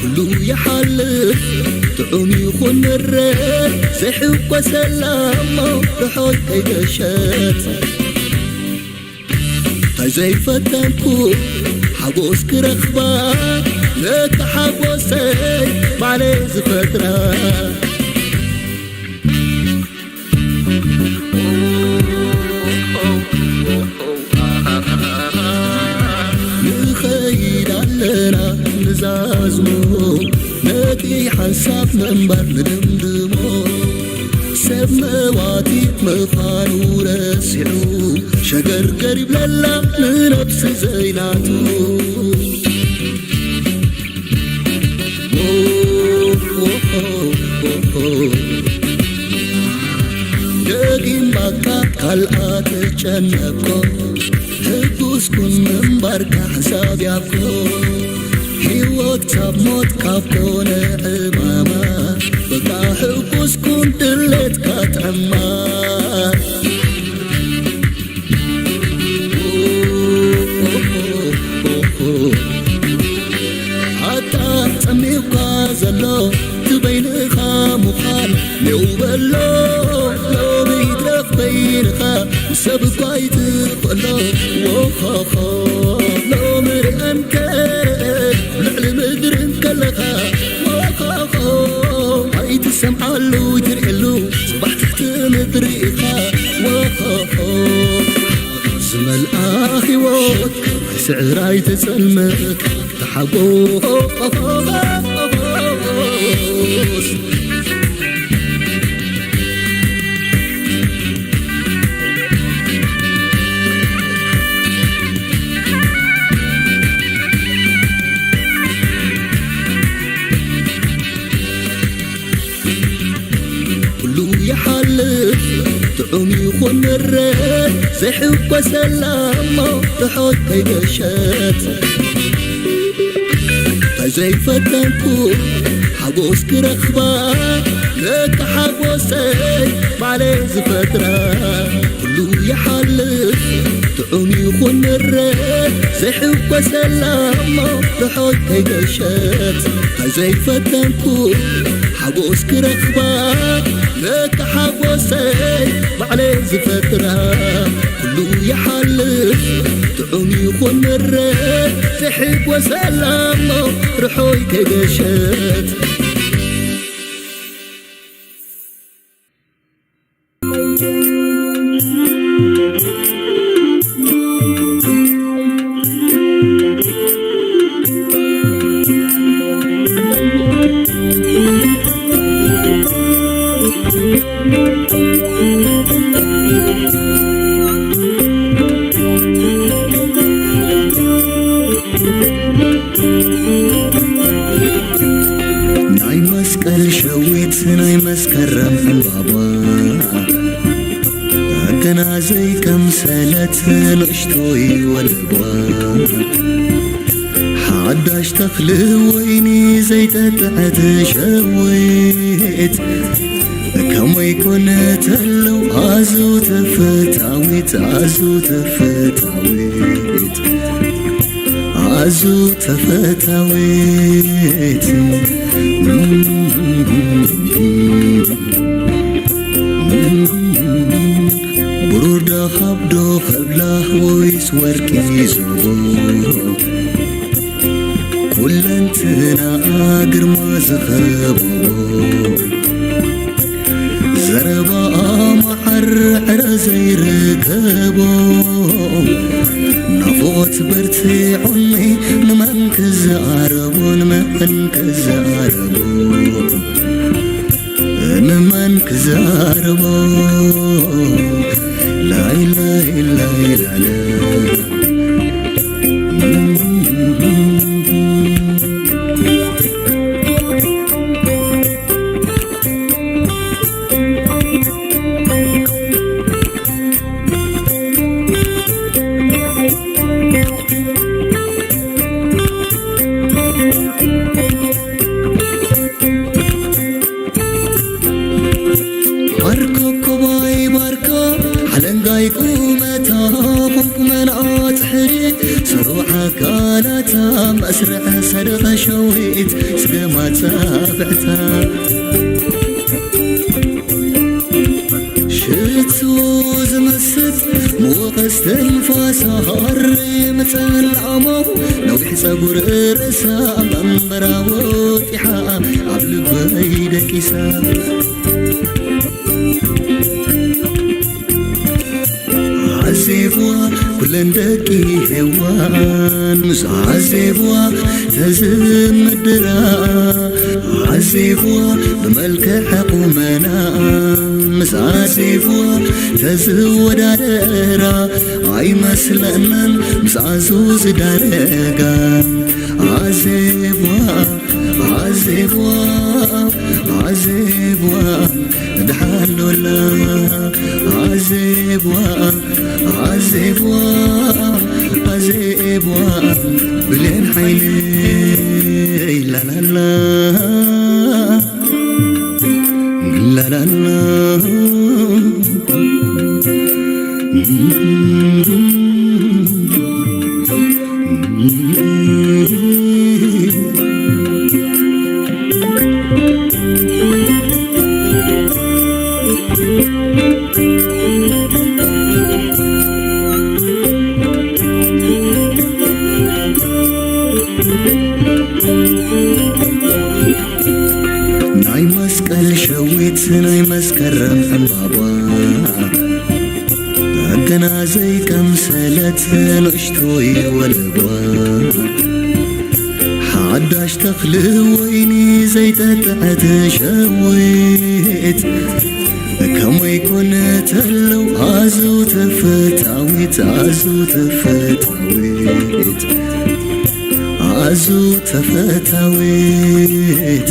ኩሉ ይሓልፍ፣ ጥዑም ይኹን መረር፣ ዘይሕጎሰላ እሞ ርሑቕ ከይገሸት። እንታይ ዘይፈተንኩ ሓጎስ ክረኽባ፣ ነቲ ሓጎሰይ ባዕለይ ዝፈጥራ። ንኸይድ ኣለና ንዛዝሞ፣ ነቲ ሓንሳብ ምንባር ንድምድሞ። ሰብ መዋቲ ምዃኑ ረሲዑ፣ ሸገርገር ይብለላ ንነብሲ ዘይናቱ። ደጊም ባካ ካልኣ ትጨነቆ፣ ሕጉስ ኩን ምንባርካ ሕሳብ ያብኮ። ህይወት ካብ ሞት ካብ ኮነ ዕማማ፣ በቃ ሕጉስ ኩን ድሌትካ ጥዕማ። ኣታ ጸሚእኳ ዘሎ ትበይንኻ ምዃን ኔው በሎ። ሎሚ ይትረፍ በይንኻ ሰብ እኳ ይትኽእሎ። ዎኾኾ ሎሚ ርአን ከርአን ልዕሊ ምድርን ከለኻ። ዎኾኾ ኣይትሰምዓሉ ይትርእየሉ ጽባሕ ትሕቲ ምድሪ ኢኻ። ዎኾኾ ዝመልኣ ህይወት ስዕራይ ተጸልመት ተሓጎስ። ዘይሕጎሰላ እሞ ርሑይ ከይገሸት፣ ተዘይፈተንኩ ሓጎስ ክረኽባ፣ ለካ ሓጎሰይ ባዕለይ ዝፈጥራ። ኩሉ ይሓልፍ ጥዑም ይኹን ምረ፣ ዘይሕጎሰላ እሞ ርሑይ ከይገሸት፣ ተዘይፈተንኩ ሓጎስ ክረኽባ፣ ለካ ሓጎሰይ ባዕለይ ዝፈጥራ። ኩሉ ይሓልፍ ጥዑም ይኹን ምረ፣ ዘይሕጎሰላ እሞ ርሑይ ከይገሸት። ናይ መስቀል ሸዊት ናይ መስከረም ዕምባባ፣ ገና ዘይቀምሰለት ንእሽቶይ ወለባ፣ ሓዳሽ ተኽሊ ወይኒ ዘይጠጥዐት ሸዊት፣ ከመይ ኮነት ኣሉ ኣዝዩ ተፈታዊት፣ ኣዝዩ ተፈታዊት፣ ኣዝዩ ተፈታዊት። ብሩር ዶ ካብ ዶ ከብላ ወይስ ወርቂ ዞቦ? ኩለንትናኣ ግርማ ዝኸበቦ፣ ዘረባኣ መዓር ዕረ ዘይርከቦ፣ ናፍቖት በርቲዑኒ ንመን ክዛረቦ፣ ንመን ክዛረቦ፣ ንመን ክዛረቦ? ላይላይ ላይላለ። ባርኮ ኮባይ ባርኮ፣ ሓለንጋይ ቁመታ፣ ቁመና ጽሕሪ፣ ስሩዕ ኣካላታ፣ መስርዕ ሰደቐ ሸዊት፣ ስገማ ጻብዕታ። ሽቱ ዝመስጥ ምወቐስ ትንፋሳ፣ ሃሪ ምጽልዓሞ፣ ነዊሕ ጸጉር ርእሳ፣ መንበራ ወጢሓ፣ ኣብ ልበይ ደቂሳ። ዓዜብዋ ኩለን ደቂ ሄዋን፣ ምስ ዓዜብዋ ተዝምድራ፣ ዓዜብዋ ብመልክዕ ቁመና፣ ምስ ዓዜብዋ ተዝወዳደራ፣ ኣይመስለናን ምስ ዓዙ ዝዳረጋ። ዓዜብዋ ዓዜብዋ፣ ዓዜብዋ፣ ድሓን ዶላ። ዓዜብዋ፣ ዓዜብዋ፣ ዓዜብዋ፣ ብሌን ሓይሊ፣ ላላላ፣ ላላላ። ናይ መስቀል ሸዊት ናይ መስከረም ዕምባባ፣ ገና ዘይቀምሰለት ንእሽቶይ ወለባ፣ ሓዳሽ ተኽሊ ወይኒ ዘይጠጥዐት ሸዊት፣ ከመይ ኮነት ኣሉ ኣዝዩ ተፈታዊት፣ ኣዝዩ ተፈታዊት፣ ኣዝዩ ተፈታዊት።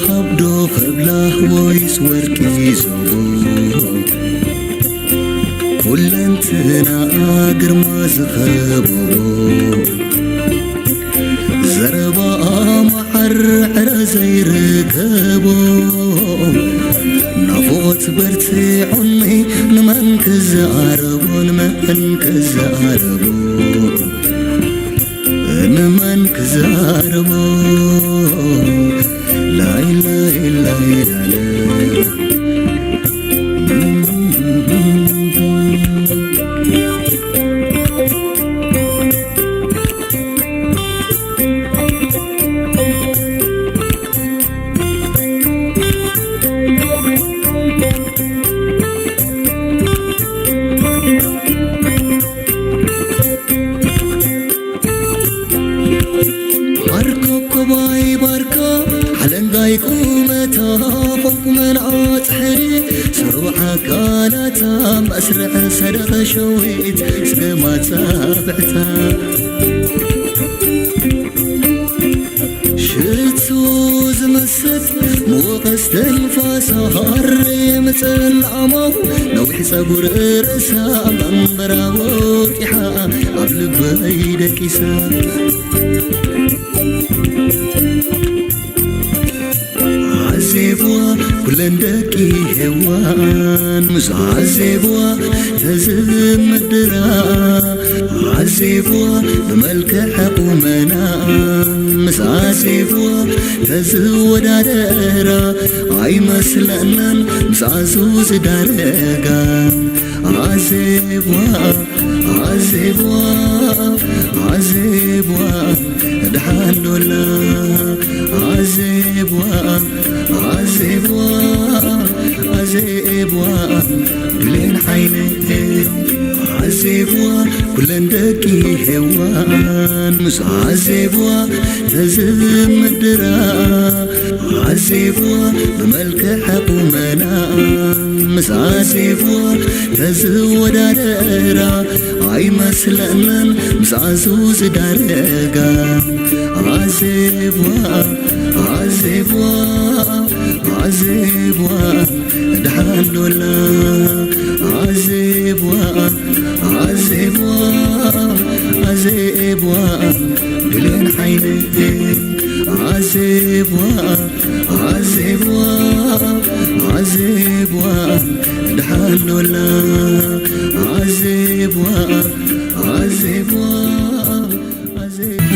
ካብ ዶ ከብላ ወይስ ወርቂ ዞቦ? ኩለንትናኣ ግርማ ዝኸበቦ፣ ዘረባኣ መዓር ዕረ ዘይርከቦ፣ ናፍቖት በርቲዑኒ ንመን ክዛረቦ፣ ንመን ክዛረቦ፣ ንመን ክዛረቦ? ላይላይላይላለ። ዓር ኮኮባይ ባርካ፣ ሓለንጋይ ቁመታ፣ ፎቅ መንዓ ጽሕሪ፣ ስሩዕ ኣካላታ፣ መስርዕ ሰደቐ ሸዊት፣ ስገማት ጻብዕታ። ሽቱ ዝመስል ምወቐ እስትንፋሳ፣ ሃሬ ምጽላሞ፣ ነዊሕ ጸጉሪ ርእሳ፣ መንበራ ወጢሓ፣ ኣብ ልበይ ደቂሳ። ዓዜብዋ ኩለን ደቂ ሄዋን፣ ምስ ዓዜብዋ ተዝምድራ፣ ዓዜብዋ ብመልክዕ ቁመና፣ ምስ ዓዜብዋ ተዝወዳደራ፣ ኣይመስለናን ምስ ዓዙ ዝዳረጋ። ዓዜብዋ፣ ዓዜብዋ፣ ዓዜብዋ፣ ደሓን ዶላ። ዓዜብዋ፣ ዓዜብዋ፣ ዓዜብዋ፣ ብሌን ዓይነይ። ዓዜብዋ፣ ኩለን ደቂ ሄዋን ምስ ዓዜብዋ ተዝምድራ። ዓዜብዋ ብመልክዕ ቁመና፣ ምስ ዓዜብዋ ተዝወዳደራ፣ ኣይመስለናን ምስ ዓዙ ዝዳረጋ። ዓዜብዋ፣ ዓዜብዋ፣ ዓዜብዋ፣ ደሓን ዶላ። ዓዜብዋ፣ ዓዜብዋ፣ ዓዜብዋ፣ ብሌን ዓይነይ። ዓዜብዋ፣ ዓዜብዋ፣ ዓዜብዋ፣ ደሓን ዶላ። ዓዜብዋ፣ ዓዜብዋ፣ ዓዜብዋ።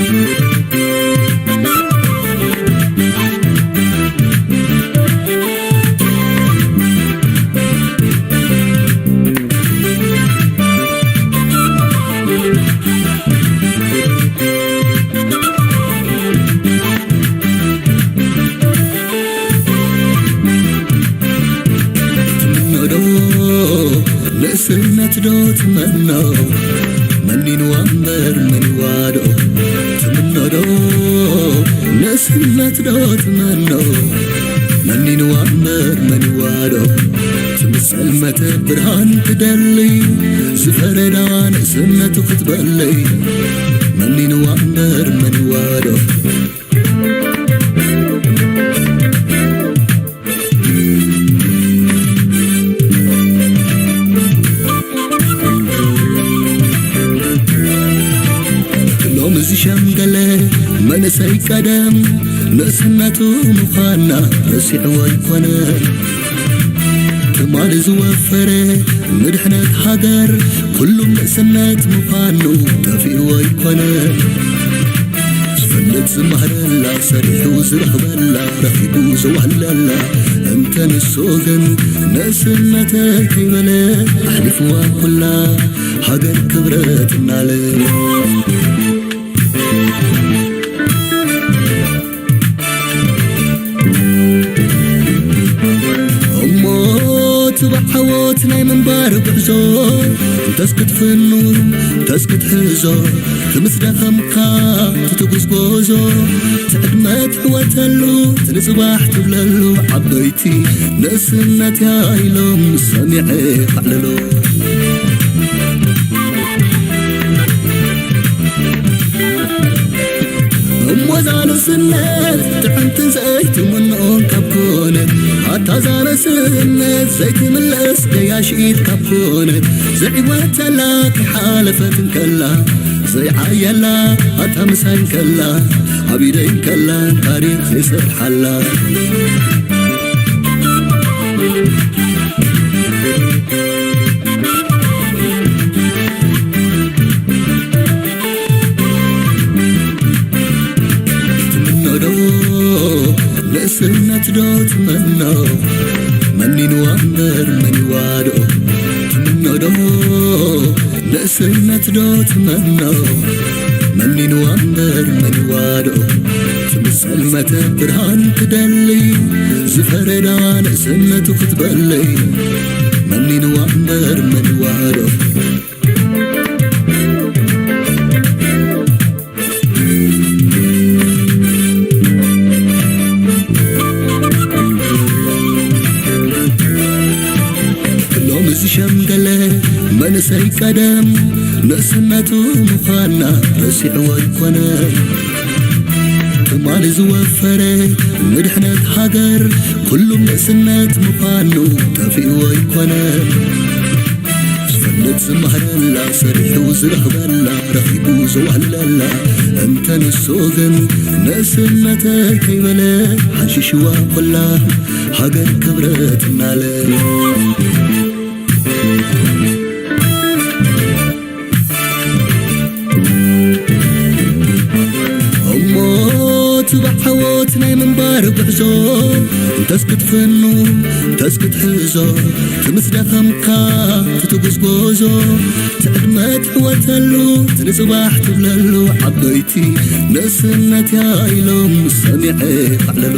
ትምኖ ዶ ንእስነት ዶ ትመኖ? መኒንዋ እምበር መኒዋ ዶ ትምኖ ዶ ንእስነት ዶ ትመኖ? መኒንዋ እምበር መኒዋ ዶ ትምሰል መተ ብርሃን ትደሊ? ዝፈረዳ ንእስነቱ ክትበሊ መኒንዋ እምበር መኒዋ ዶ? ሎሚ ዝሸምገለ መንእሰይ ቀደም ንእስነቱ ምዃና ረሲዕዎ ኣይኮነ። ትማሊ ዝወፈረ ንድሕነት ሃገር ኩሉም ንእስነት ምዃኑ ጠፊእዎ ኣይኮነ። ዝፈልጥ ዝማህረላ፣ ሰሪሑ ዝረኽበላ፣ ረኺቡ ዘዋህለላ። እንተ ንሱ ግን ንእስነተይ ከይበለ፣ ኣሕሊፍዋ ኩላ ሃገር ክብረት እናለ። እሞ ትባዕ ዓወት ናይ ምንባር ጉዕዞ እንተስ ክትፍኑ እንተስ ክትሕዞ፣ ክምስ ደኸምካ ትትጉዝጎዞ፣ ትዕድመ ትዕወተሉ ትንጽባሕ ትብለሉ፣ ዓበይቲ ንእስነትያ ኢሎም ሰሚዐ ካዕልሎ። እሞ እዛ ንእስነት ጥዕምትን ዘይትምንኦን ካብ ኮነት፣ ኣታ እዛ ንእስነት ዘይትምለስ ገያሽ ኢድ ካብ ኮነት፣ ዝዕወተላ ከይሓለፈት እንከላ፣ ዘይዓየላ ኣታ ምሳይ እንከላ፣ ኣብ ኢደይ እንከላ ታሪኽ ዘይሰርሓላ። ትምኖ ዶ ንእስነት ዶ ትመኖ? መኒንዋ እምበር መኒዋ ዶ? ትምኖ ዶ ንእስነት ዶ ትመኖ? መኒንዋ እምበር መኒንዋ ዶ? ትምሰል መተ ብርሃን ትደሊ፣ ዝፈረዳ ንእስነቱ ክትበሊ። መኒንዋ እምበር መኒንዋ ዶ? ሎሚ ዝሸምገለ መንእሰይ ቀደም ንእስነቱ ምዃና ረሲዕዎ ኣይኮነ። ትማሊ ዝወፈረ ምድሕነት ሃገር ኩሉም ንእስነት ምዃኑ ጠፊእዎ ኣይኮነ። ዝፈልጥ ዝመሃረላ፣ ሰሪሑ ዝረኽበላ፣ ረኺቡ ዘዋህልለላ፣ እንተ ንሱ ግን ንእስነተይ ከይበለ፣ ሓንሺሽዋ ኮላ ሃገር ክብረት እናለ። እሞ እቲ ብዓወት ናይ ምንባር ጉዕዞ እንተስ ክትፍኑ፣ እንተስ ክትሕዞ፣ እቲ ምስ ደኸምካ ትትጉዝጎዞ፣ እቲ ዕድመ ትዕወተሉ፣ እቲ ንጽባሕ ትብለሉ፣ ዓበይቲ ንእስነት እያ ኢሎም ሰሚዐ ካዕለሉ።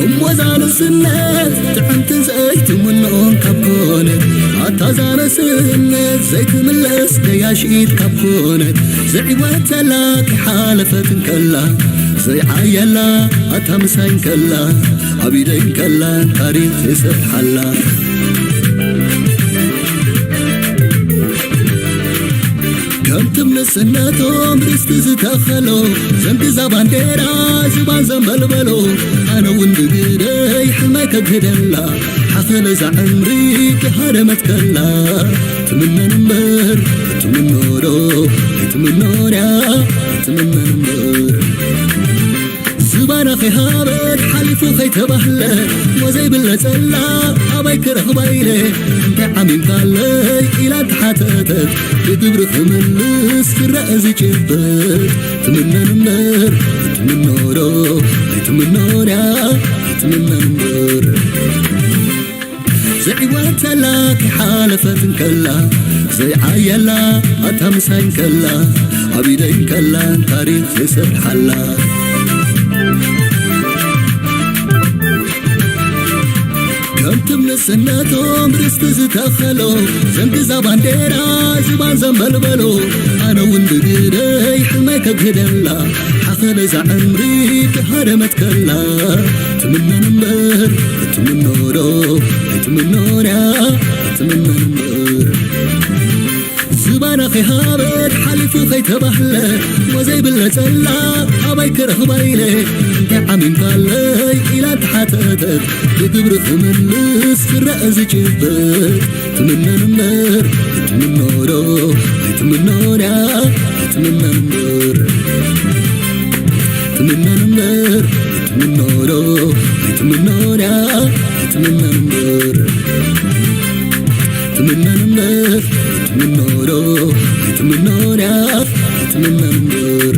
እሞ እዛ ንእስነት ጥዕምትን ዘይትምንኦን ካብ ኮነት፣ ኣታ እዛ ንእስነት ዘይትምለስ ገያሽ ኢድ ካብ ኮነት፣ ዝዕወተላ ከይሓለፈት እንከላ፣ ዘይዓየላ ኣታ ምሳይ እንከላ፣ ኣብ ኢደይ እንከላ ታሪኽ ዘይሰርሓላ። ከምቲ ንእስነቶም ርስቲ ዝተኸሎ፣ ዘንግዛ ባንዴራ ዝባን ዘንበልበሎ፣ ኣነ እውን ብግደይ ሕልመይ ከግህደላ፣ ሓኸለ እዛ ዕምሪ ከሃደመት ከላ፣ ትምነን እምበር ትምኖ ዶ፣ ኣይትምኖን እያ፣ ኣይትምነን እምበር። ዝባና ከይሃበት ሓሊፉ ከይተባህለ፣ እሞ ዘይብለጸላ ኣባይ ክረኽባ ኢለ፣ እንታይ ዓሚምካለይ ኢላ እንተሓተተት፣ ብግብሪ ክምልስ ክረአ ዝጭበጥ። ትምነን እምበር ኣይትምኖ ዶ፣ ኣይትምኖን እያ፣ ኣይትምነን እምበር። ዘይዕወተላ ከይሓለፈት እንከላ፣ ዘይዓየላ ኣታ ምሳይ እንከላ፣ ኣብ ኢደይ እንከላ ታሪኽ ዘይሰርሓላ። ከምቲ ንእስነቶም ርስቲ ዝተኸሎ፣ ዘንግዛ ባንዴራ ዝባን ዘንበልበሎ፣ ኣነ እውን ብግደይ ሕልመይ ከግህደላ፣ ሓኸለ እዛ ዕምሪ ከሃደመት ከላ፣ ትምነን እምበር ትምኖ ዶ፣ ኣይትምኖን እያ፣ ኣይትምነን እምበር። ዝባና ከይሃበት ሓሊፉ ከይተባህለ፣ እሞ ዘይብለጸላ ኣባይ ክረኽባ ኢለ፣ እንታይ ዓሚምካለይ ኢላ እንተሓተተት፣ ብግብሪ ክምልስ ክረአ ዝጭበጥ። ትምነን እምበር ኣይትምኖ ዶ፣ ኣይትምኖን እያ፣ ኣይትምነን እምበር። ትምነን እምበር ኣይትምኖ ዶ፣ ኣይትምኖን እያ፣ ኣይትምነን እምበር። ትምነን እምበር ኣይትምኖ ዶ፣ ኣይትምኖን እያ፣ ኣይትምነን እምበር።